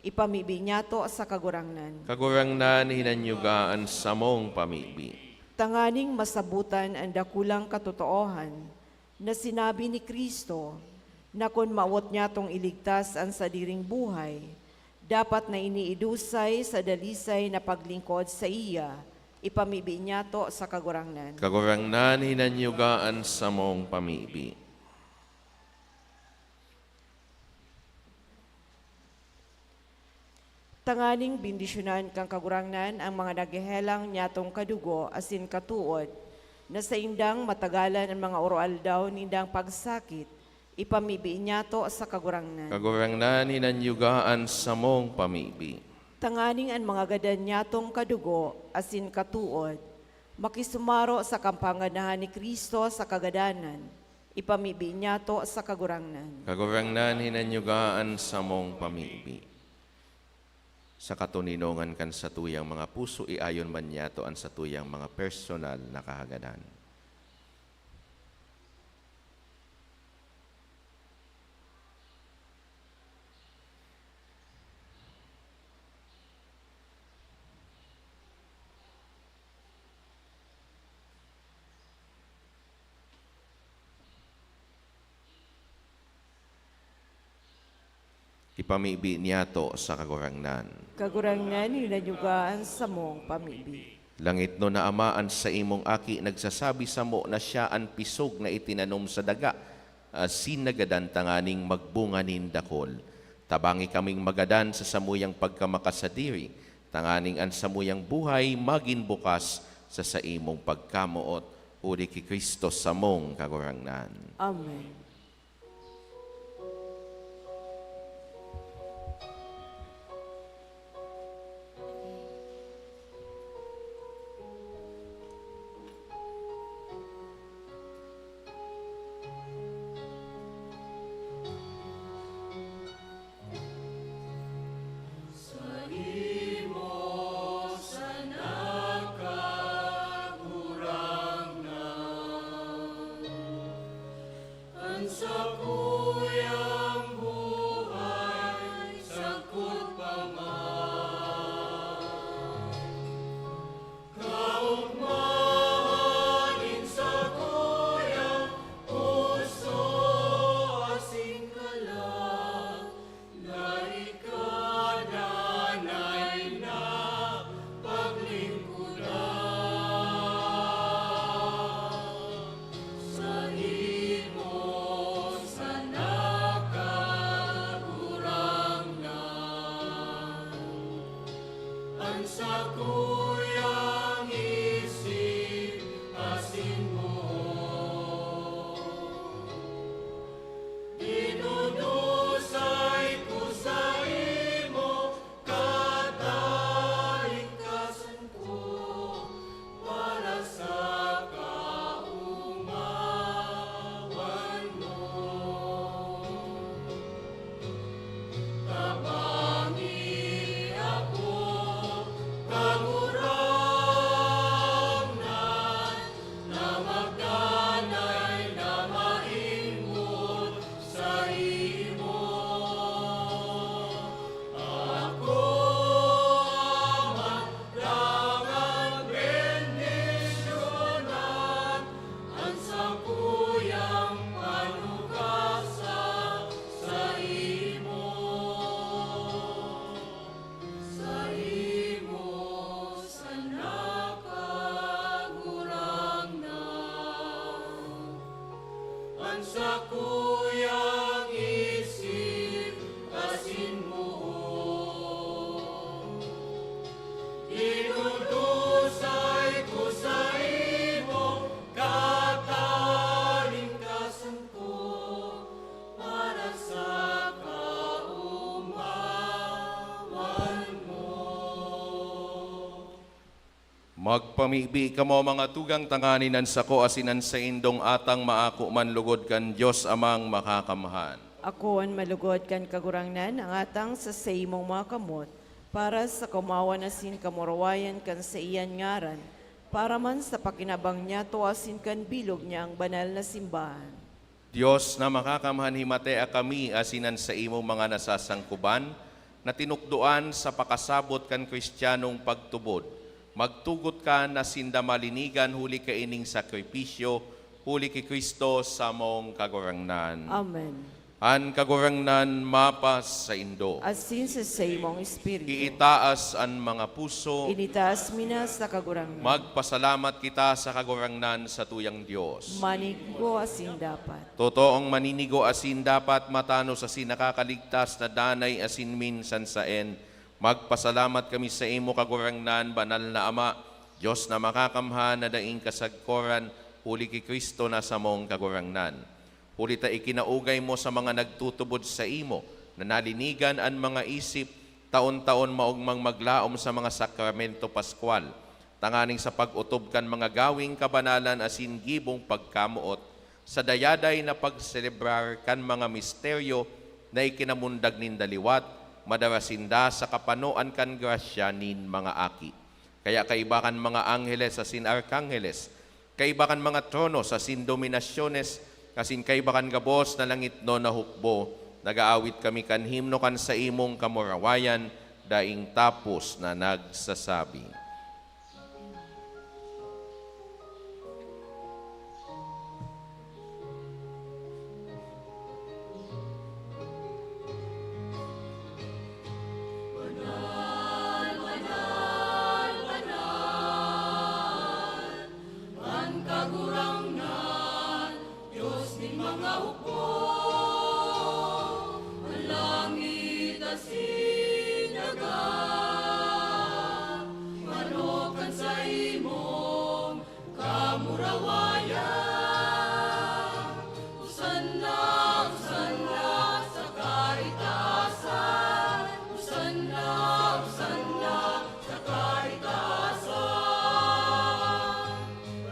ipamibi niyato sa Kagurangnan. Kagurangnan, hinanyuga an samong pamibi. Tanganing masabotan an dakulang katotoohan na sinabi ni Cristo, na kun mawot niyatong iligtas an sadiring buhay, dapat na ini idusay sa dalisay na paglingkod saiya, ipamibi niyato sa Kagurangnan. Kagurangnan, hinanyuga an samong pamibi. Tanganing bendisyonan kan Kagurangnan an mga naghehelang niyatong kadugo asin katood, na saindang matagalan an mga oroaldaw nindang pagsakit, ipamibi niyato sa Kagurangnan. Kagurangnan, hinanyuga an samong pamibi. Tanganing an mga gadan niyatong kadugo asin katood, makisumaro sa kapangganahan ni Cristo sa kagadanan, ipamibi niyato sa Kagurangnan. Kagurangnan, hinanyuga an samong pamibi. Sa katoninongan kan satuyang mga puso, iayon man niyato an satuyang mga personal na kahagadan. Ipamibi niyato sa Kagurangnan. Kagurangnan, hinanyuga an samong pamibi. Langitnon na Ama, an saimong Aki nagsasabi samo na siya an pisog na itinanom sa daga, asin nagadan tanganing magbunga nin dakul. Tabangi kaming magadan sa samuyang pagkamakasadiri, tanganing an samuyang buhay magin bukas sa saimong pagkamoot, huli ki Cristo samong Kagurangnan. Amen. Saimo sana, Kagurangnan, an sakuyang buhay sagkod pa man. Kaogmahan nin sakuyang puso asin kalag na ika danay na paglingkodan. Saimo sana, Kagurangnan, an sakuyang isip asin buhok. Dinudusay ko saimo, katalingkasan ko para sa kaomawan mo. Tabangi ako, Kagurangnan, Magpamibi kamo, mga tugang, tanganing an sako asin an saindong atang maako man lugod kan Dios Amang Makakamhan. Akoon malugod kan Kagurangnan, ang atang sa saimong mga kamot, para sa kaomawan asin kamurawayan kan saiyang ngaran, para man sa pakinabang niyato asin kan bilog niyang banal na simbahan. Dios na Makakamhan, himatea kami asin an saimong mga nasasangkuban na tinukdoan sa pakasabot kan Cristianong pagtubod. Magtugot ka na sinda malinigan huli kaining sakripisyo, huli ki Cristo samong Kagurangnan. Amen. An Kagurangnan mapasaindo. Asin sa saimong espiritu. Iitaas an mga puso. Initaas mi na sa Kagurangnan. Magpasalamat kita sa Kagurangnan, satuyang Dios. Maninigo asin dapat. Totoong maninigo asin dapat, matanos asin nakakaligtas na danay asin minsan saen. Magpasalamat kami saimo, Kagurangnan, Banal na Ama, Dios na Makakamhan, na daing kasagkoran, huli ki Cristo na samong Kagurangnan. Huli ta ikinaugay mo sa mga nagtutubod saimo na nalinigan an mga isip, taon-taon maogmang maglaom sa mga sakramento paskwal, tanganing sa pag-otob kan mga gaweng kabanalan asin gibong pagkamoot, sa dayaday na pagselebrar kan mga misteryo na ikinamundag ninda liwat, madara sinda sa kapanoan kan grasya nin mga aki. Kaya kaiba kan mga angheles asin arkangheles, kaiba kan mga tronos asin dominasyones, asin kaiba kan gabos na langitnon na hukbo, nag-aawit kami kan himno kan saimong kamurawayan daing tapos na nagsasabi. An Kagurangnan, Dios nin mga hukbo, an langit asin daga, manok kan saimong kamurawayan. Hosanna, Hosanna sa kaitaasan. Hosanna, Hosanna sa kaitaasan.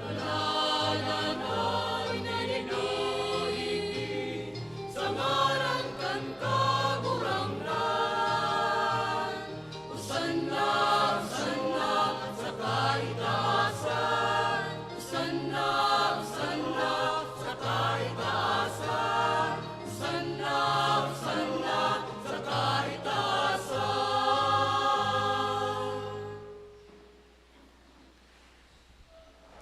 Banal na naninigdi sa ngaran kan Kagurangnan. Hosanna, Hosanna sa kaitaasan. Hosanna, Hosanna sa kaitaasan. Hosanna, Hosanna sa kaitaasan.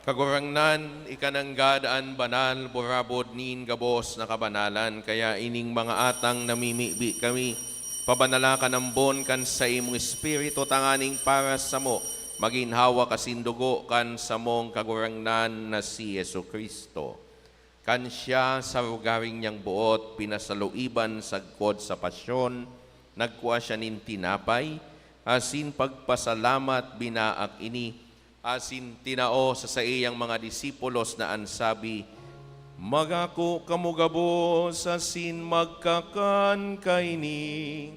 Kagurangnan, ika nanggad an banal, burabod nin gabos na kabanalan, kaya ining mga atang namimibi kami, pabanala kan ambon kan saimong Espiritu, tanganing para samo magin hawak asin dugo kan samong Kagurangnan na si Jesu-Cristo. Kan siya sa rogaring niyang boot pinasaluiban sagkod sa pasyon, nagkua siya nin tinapay, asin pagpasalamat, binaak ini, asin tinao sa saiyang mga disipulos na an sabi, "Magako kamo gabos asin magkakan kaini.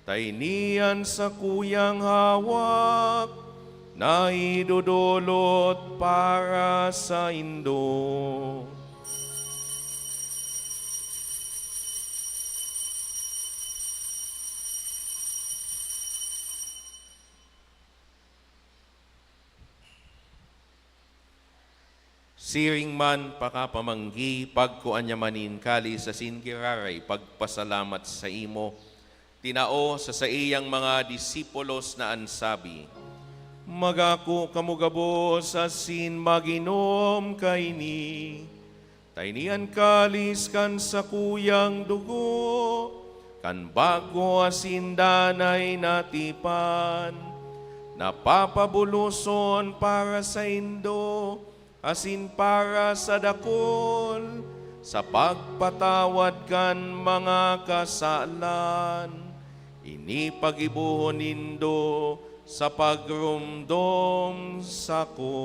Ta ini an sakuyang hawak na idodolot para saindo." Siring man pakapamanggi, pagkua niya man nin kalis asin giraray pagpasalamat saimo, tinao sa saiyang mga disipulos na an sabi, "Magako kamo gabos asin mag-inom kaini. Ta ini an kalis kan sakuyang dugo kan bago asin danay na tipan, na papabuloson para saindo asin para sa dakul sa pagpatawad kan mga kasalan. Ini paggibohon nindo sa pagromdom sako."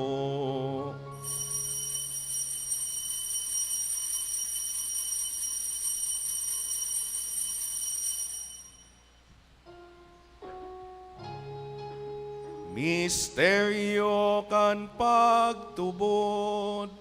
Misteryo kan pagtubod.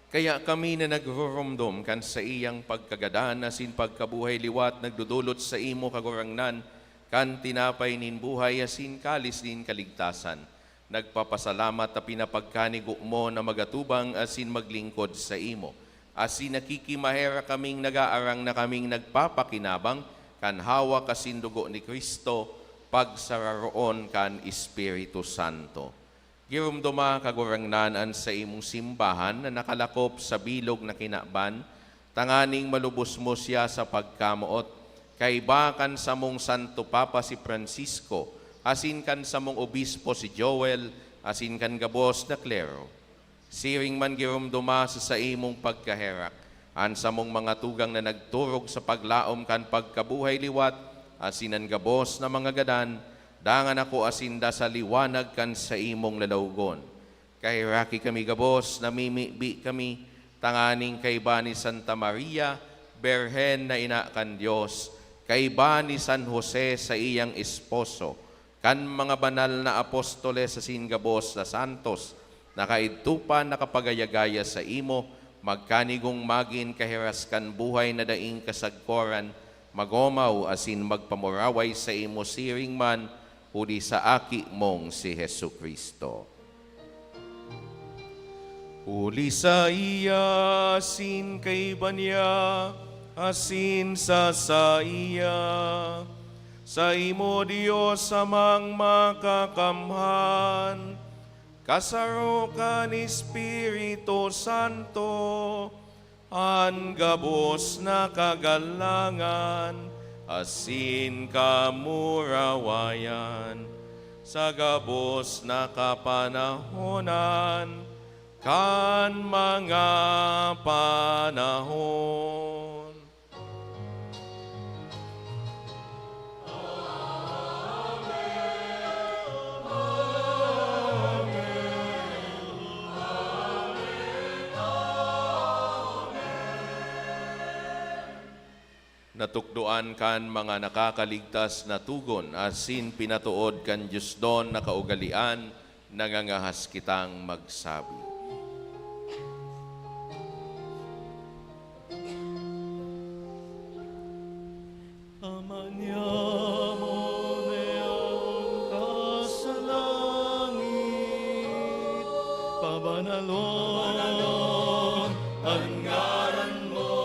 Kaya kami na nagruromdom kan saiyang pagkagadan asin pagkabuhay liwat nagdodolot saimo, Kagurangnan, kan tinapay nin buhay asin kalis nin kaligtasan. Nagpapasalamat ta pinapagkanigo mo na magatubang asin maglingkod saimo. Asin nakikimaherak kaming nagaarang na kaming nagpapakinabang kan hawak asin dugo ni Cristo, pagsararoon kan Espiritu Santo. Giromdoma, Kagurangnan, an saimong simbahan na nakalakop sa bilog na kinaban, tanganing malubos mo siya sa pagkamoot, kaiba kan samong Santo Papa si Francisco, asin kan samong Obispo si Joel, asin kan gabos na klero. Siring man giromdoma sa saimong pagkaherak, an samong mga tugang na nagturog sa paglaom kan pagkabuhay liwat, asin an gabos na mga gadan, dangan akoa sinda sa liwanag kan saimong lalawogon. Kaheraki kami gabos, namimibi kami, tanganing kaiba ni Santa Maria, Birhen na ina kan Dios, kaiba ni San Jose, saiyang esposo, kan mga banal na apostoles asin gabos na santos, na kaidto pa nakapagaya-gaya saimo, magkanigong magin kahiras kan buhay na daing kasagkoran, magomaw asin magpamuraway saimo siring man huli sa Aki mong si Jesu-Cristo. Huli saiya, asin kaiba niya, asin sa saiya, saimo, Dios Amang Makakamhan, kasaro kan Espiritu Santo, an gabos na kagalangan asin kamurawayan sa gabos na kapanahonan kan mga panahon. Natukdoan kan mga nakakaligtas na togon asin pinatood kan diosnon na kaugalean, nangangahas kitang magsabi. Ama niamo na yaon ka sa langit, pabanalon an ngaran mo.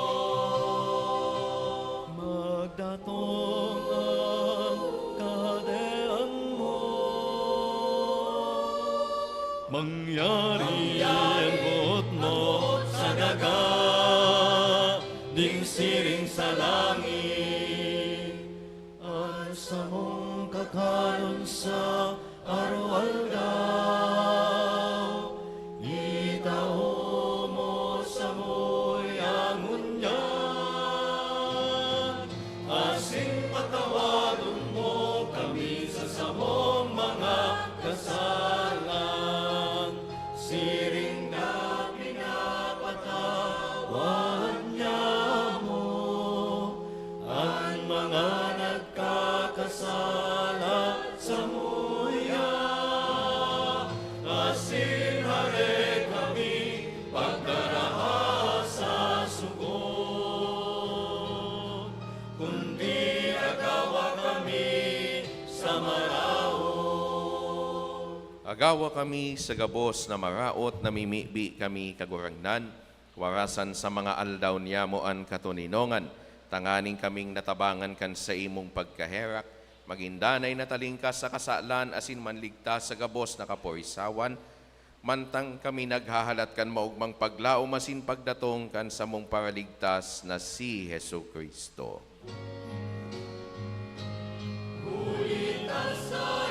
Magdatong an Kahadean mo. Mangyari an boot mo sa daga, ding siring sa langit. An samong kakanon sa aroaldaw, itao mo samuya ngunyan, asin patawadon mo kami sa samong mga kasalan, siring na pinapatawad niamo an mga nagkakasala samuya, asin hare kami pagdaraha sa sugod, kundi agawa kami sa maraot. Agawa kami sa gabos na maraot, namimibi kami, Kagurangnan, warasan sa mga aldaw niyamo an katoninongan, tanganing kaming natabangan kan saimong pagkaherak, magin danay na talingkas sa kasalan asin manligtas sa gabos na kaporisawan, mantang kami naghahalat kan maogmang paglaom asin pagdatong kan samong Paraligtas na si Jesu-Cristo. Huli ta sa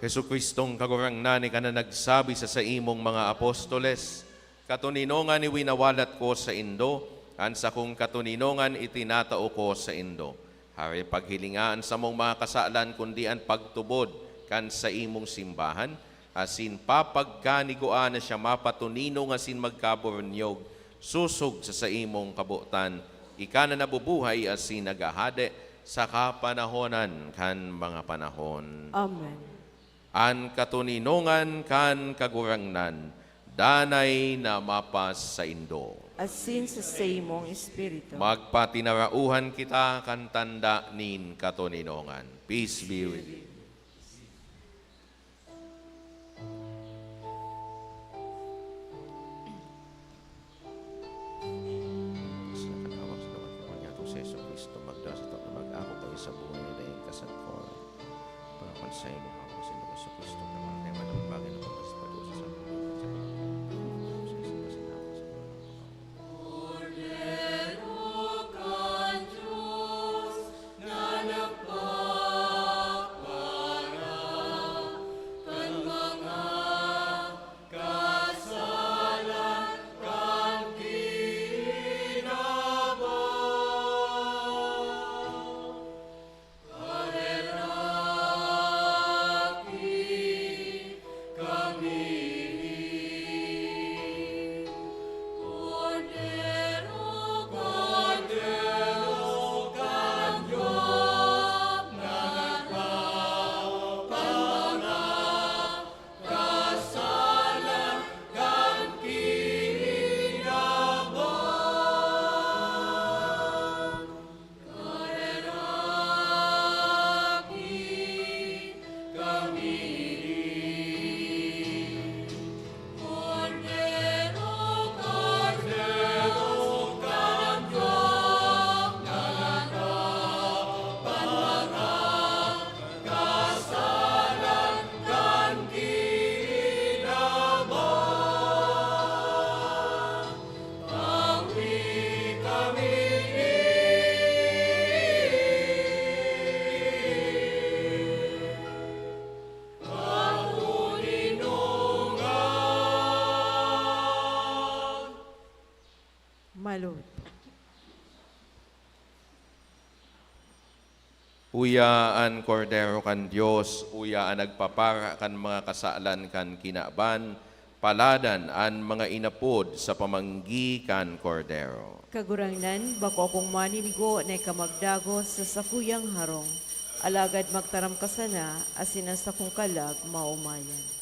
Jesu-Cristong Kagurangnan, ika na nagsabi sa saimong mga apostoles, "Katoninongan iwinawalat ko saindo, an sakong katoninongan itinatao ko saindo." Hare paghilinga an samong mga kasalan, kundi an pagtubod kan saimong simbahan, asin papagkanigua na siya mapatoninong asin magkabornyog, sosog sa saimong kabotan. Ika na nabubuhay asin naghahade sa kapanahonan kan mga panahon. Amen. An katoninongan kan Kagurangnan, danay na mapasaindo. Asin sa saimong espiritu. Magpatinarauhan kita kan tanda nin katoninongan. Peace be with you. Sa kanawag sa dapat ko niya itong si Jesu Cristo, magdala sa taon na mag-ako kayo sa buhay na daing kasagkoran. Pangakon sa imo, ako sa imo, Jesu Cristo, na mga naman ang bagay na pagkasipado sa samong Malot. Uya an Kordero kan Dios, uya an nagpapara kan mga kasalan kan kinaban, paladan an mga inapod sa pamanggi kan Kordero. Kagurangnan, bako akong maninigo na ika magdagos sa sakuyang harong, alagad magtaram ka sana, asin an sakong kalag maomayan.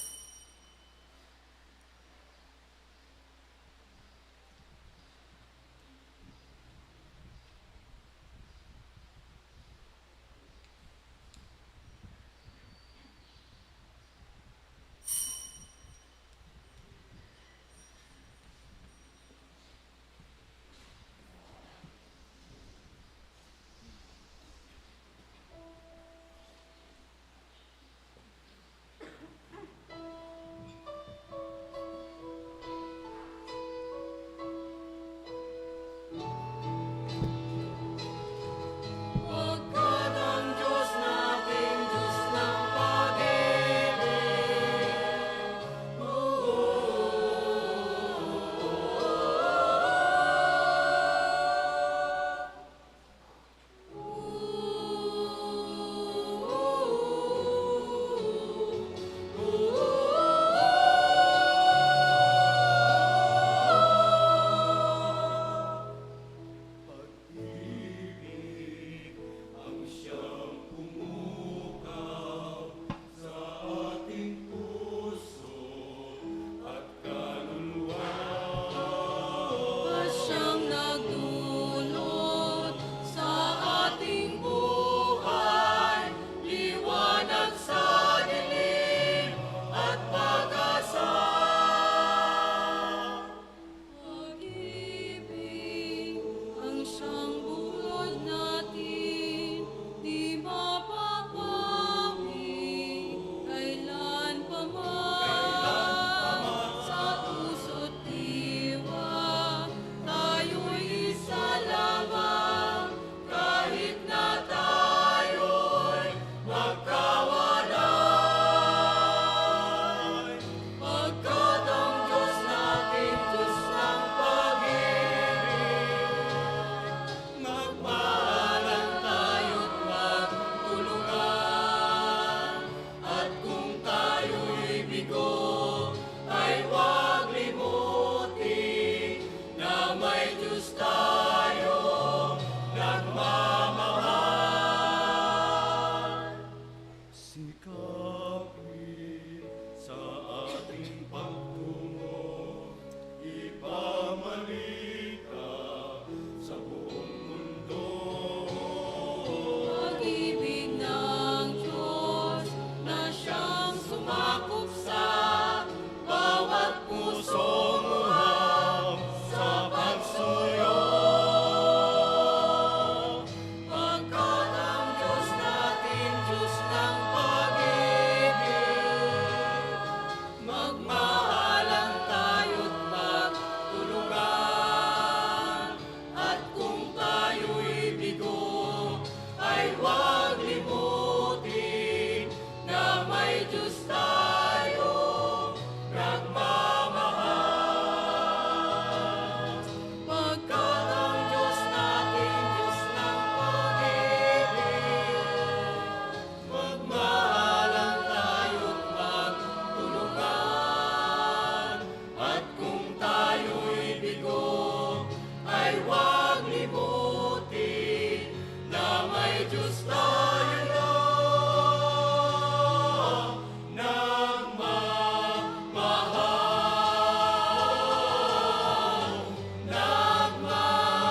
Diyos tayo nagmamahal. Pagkat ang Diyos natin, Diyos ng pag-ibig, magmahalan tayo't magtulungan. At kung tayo'y bigo, ay huwag limutin na may Diyos tayo na nagmamahal, nagmamahal.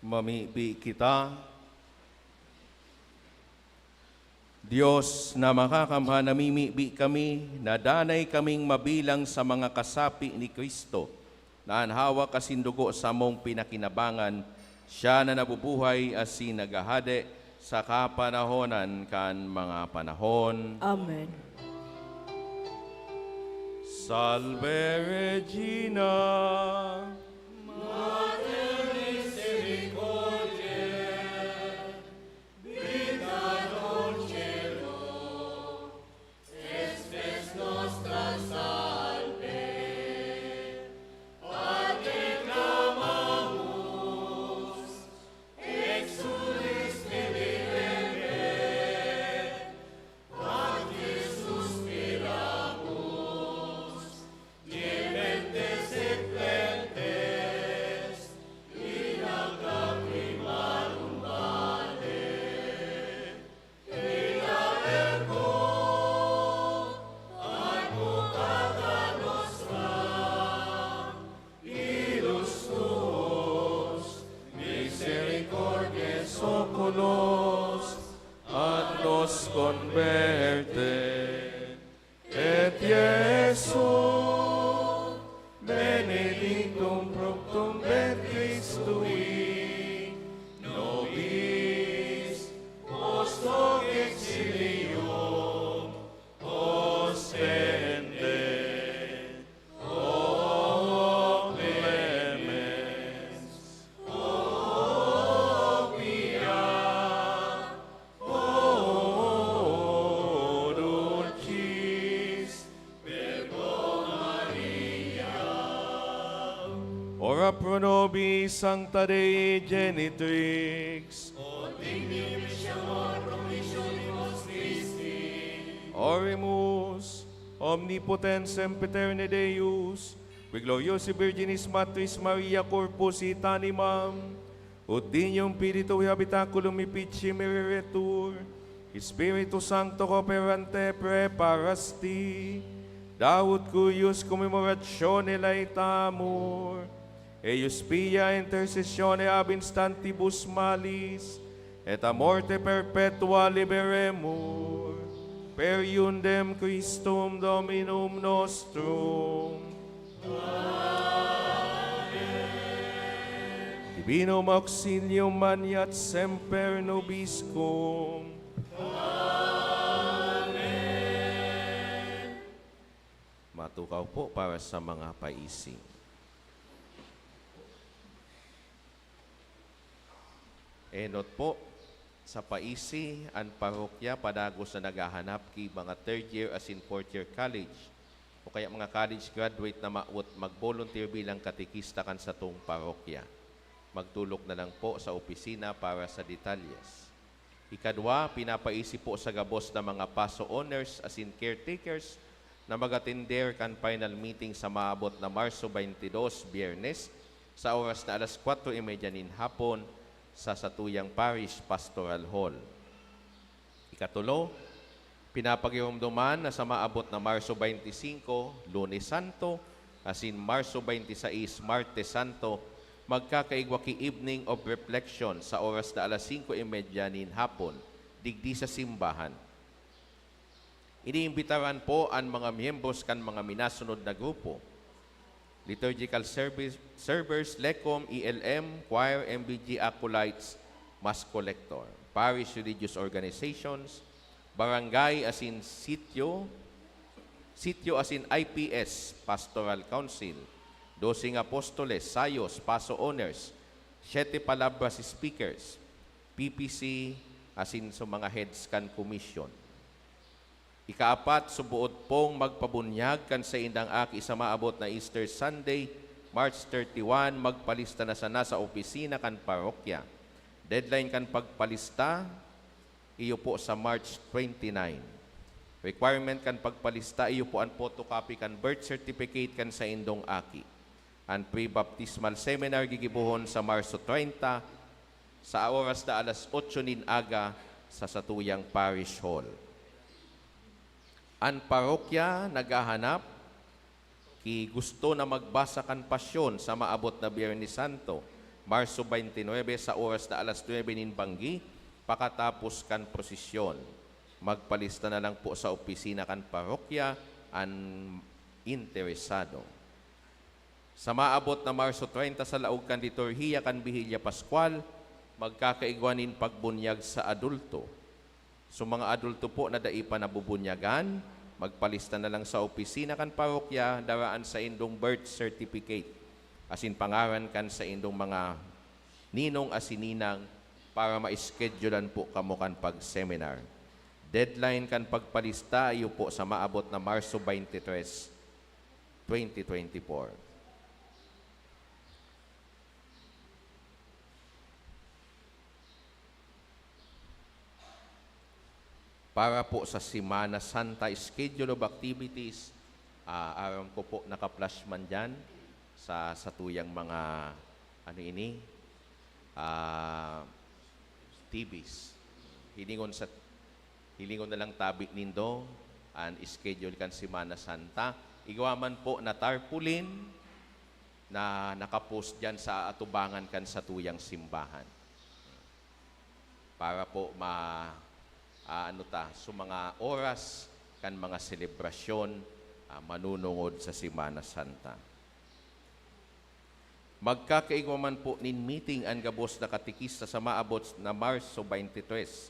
Mamibi kita. Dios na makakamhan, namimibi kami na danay kaming mabilang sa mga kasapi ni Cristo, na an hawak asin dugo samong pinakinabangan, siya na nabubuhay asin naghahade sa kapanahonan kan mga panahon. Amen. Salve Regina, Mater Misericordiae, Vita dulcedo, spes nostra salve, Pater clamamus, exulis debite, Ad Jesus speramus, clementes et flentes, in lacrimarum vale, Vita ergo advocata nostra, ilus tuus, misericordiae oculos, ad nos converte. Et Iesus, benedictum fructum ventris tui, nobis post hoc exilium ostendet. O clemens, o pia, O dulcis Virgo Maria. Ora pro nobis, Sancta Dei Genitrix. Ut digni mi siam promissionibus Christi. Oremus. Omnipotens sempiterne Deus, qui gloriosae Virginis Matris Maria corpus et animam, ut Dignum Filii Tuae habitaculum efficiem ereretur, Spiritu Sancto cooperante praeparasti, daut cuius commemoratione laetamur, eius pia intercessione ab instantibus malis, et a morte perpetua liberemur, per eundem Christum Dominum nostrum. Amen. Divinum auxilium maneat semper nobiscum. Amen. Matukaw po para sa mga paisi. Enot po, sa paisi, an parokya padagos na naghahanap ki mga third year asin fourth year college o kaya mga college graduate na mawot mag-volunteer bilang katekista kan satong parokya. Magtulok na lang po sa opisina para sa detalyes. Ikadwa, pinapaisi po sa gabos na mga PASO owners asin caretakers na mag-atender kan final meeting sa maabot na Marso twenty-two, Biyernes, sa oras na alas kwatro y media nin hapon sa satuyang Parish Pastoral Hall. Ikatulo, pinapagiromdoman na sa maabot na Marso twenty-five, Lunes Santo, asin Marso twenty-six, Martes Santo, magkakaigwa ki Evening of Reflection sa oras na alas singko y media nin hapon, digdi sa simbahan. Iniimbitaran po an mga miyembros kan mga minasunod na grupo: liturgical service, servers, lecom, E L M, choir, M B G acolytes, mass collector, parish religious organizations, barangay asin sitio, sitio asin I P S, pastoral council, doseng apostoles, sayos, paso owners, siyete palabras speakers, P P C, asin sa mga heads kan komisyon. Ikaapat, suboot pong magpabunyag kan saindang aki sa maabot na Easter Sunday, March thirty-one, magpalista na sana sa opisina kan parokya. Deadline kan pagpalista, iyo po sa March twenty-nine. Requirement kan pagpalista, iyo po an photocopy kan birth certificate kan saindong aki. An pre-baptismal seminar gigibohon sa Marso treinta, sa oras na alas otso nin aga, sa satuyang parish hall. An parokya naghahanap ki gusto na magbasa kan Pasyon sa maabot na Biyernes Santo, Marso twenty-nine, sa oras na alas nuebe nin banggi, pakatapos kan prosesyon. Magpalista na lang po sa opisina kan parokya an interesado. Sa maabot na Marso treinta, sa laog kan liturhiya kan Bihilya Paskwal, magkakaigwa nin pagbunyag sa adulto. Sa mga adulto po na dai pa nabubunyagan, magpalista na lang sa opisina kan parokya, dara an saindong birth certificate asin pangaran kan saindong mga ninong asin ninang para ma-schedulean po kamo kan pag-seminar. Deadline kan pagpalista iyo po sa maabot na Marso twenty-three, twenty twenty-four. Para po sa Semana Santa schedule of activities, ah, aram ko po naka-flash man diyan sa, sa tuyang mga, ano ini, ah, T Vs. Hilingon sa, hilingon na lang tabi nindo an schedule kan Semana Santa. Igwa man po na tarpaulin na nakapost diyan sa atubangan kan satuyang simbahan. Para po ma-, ah, ano ta, so mga oras kan mga selebrasyon, ah, manunungod sa Semana Santa. Magkakaigwa man po nin meeting an gabos na katekista sa maabot na Marso twenty-three,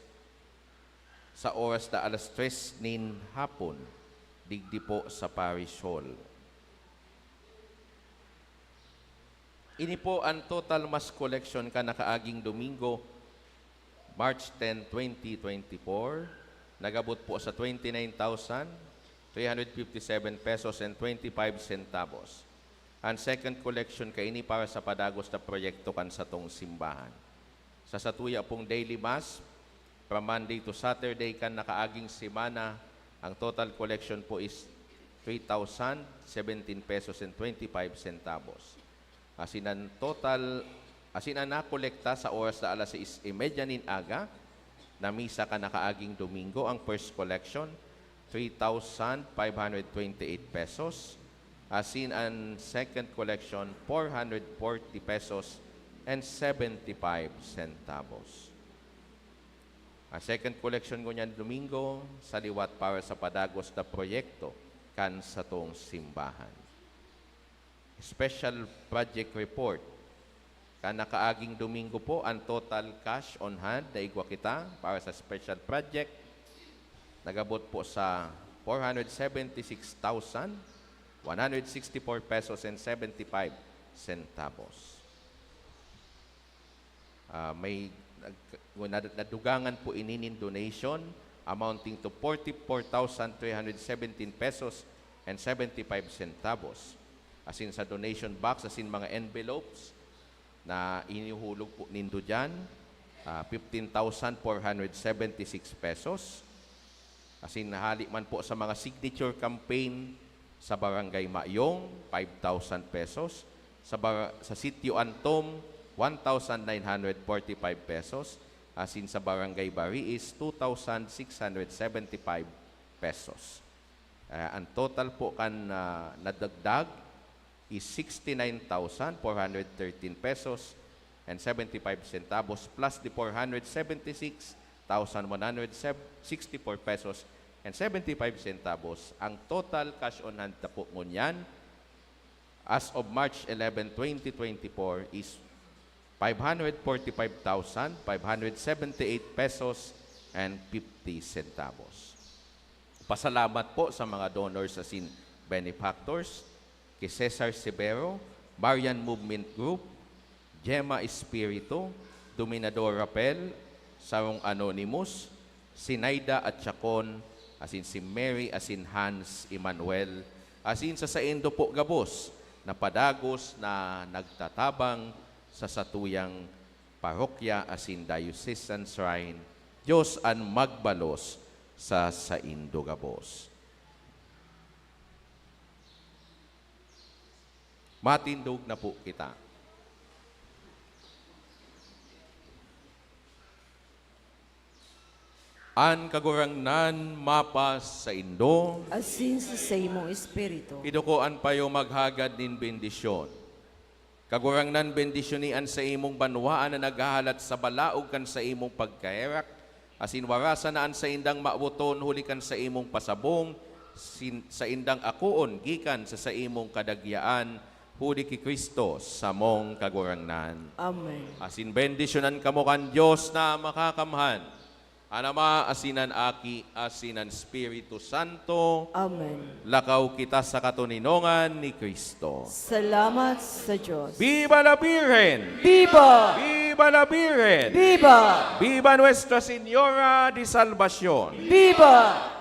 sa oras na alas tres nin hapon, digdi po sa Parish Hall. Ini po an total mass collection kan nakaaging Domingo, March ten, twenty twenty-four, nag-abot po sa twenty-nine thousand three hundred fifty-seven pesos and twenty-five centavos. An second collection kaini para sa padagos na proyekto kan satong simbahan. Sa satuya pong daily mass, from Monday to Saturday kan nakaaging semana, ang total collection po is three thousand seventeen pesos and twenty-five centavos. Asin an total, asin an nakolekta sa oras na alas sais y media nin aga, na misa kan nakaaging Domingo, ang first collection, three thousand five hundred twenty-eight pesos, asin an second collection, four hundred forty pesos and seventy-five centavos. Ang second collection ngunyan Domingo, sa liwat para sa padagos na proyekto kan satong simbahan. Special project report. Kan nakaaging Domingo po, ang total cash on hand na igwa kita para sa special project, nagabot po sa four hundred seventy-six thousand one hundred sixty-four pesos and seventy-five centavos. Ah, may nag-, nad-, nadugangan po ini nin donation amounting to forty-four thousand three hundred seventeen pesos and seventy-five centavos. Asin sa donation box, asin mga envelopes na inihulog po nindo diyan, ah, fifteen thousand four hundred seventy-six pesos. Asin hali man po sa mga signature campaign sa Barangay Mayong, five thousand pesos. Sa bar-, sa Sitio Antom, one thousand nine hundred forty-five pesos. Asin sa Barangay Bariis, two thousand six hundred seventy-five pesos. Ah, ang total po kan, ah, nadagdag is sixty-nine thousand four hundred thirteen pesos and seventy-five centavos plus the four hundred seventy-six thousand one hundred sixty-four pesos and seventy-five centavos. Ang total cash on hand na po ngunyan as of March eleven, twenty twenty-four is five hundred forty-five thousand five hundred seventy-eight pesos and fifty centavos. Pasalamat po sa mga donors asin benefactors, ki Cesar Severo, Marian Movement Group, Gemma Espiritu, Dominador Rapel, Sarong Anonymous, Sinaida at Chacon, asin si Mary asin Hans Emmanuel, asin sa saindo po gabos na padagos na nagtatabang sa satuyang parokya asin diocesan shrine. Dios an magbalos sa saindo gabos. Matindog na po kita. An Kagurangnan mapasaindo. Asin sa saimong espiritu. Iduko an payo maghagad nin bendisyon. Kagurangnan, bendisyoni an saimong banwaan na naghahalat sa balaog kan saimong pagkaherak, asin warasan na an saindang mawoton huli kan saimong pasabong, sin-, saindang akoon gikan sa saimong kadagyaan, huli ki Cristo, samong Kagurangnan. Amen. Asin bendisyonan kamo kan Dios na Makakamhan, an Ama, asin an Aki, asin an Espiritu Santo. Amen. Lakaw kita sa katoninongan ni Cristo. Salamat sa Diyos. Viva la Virgen! Viva! Viva la Virgen! Viva! Viva Nuestra Señora de Salvacion! Viva!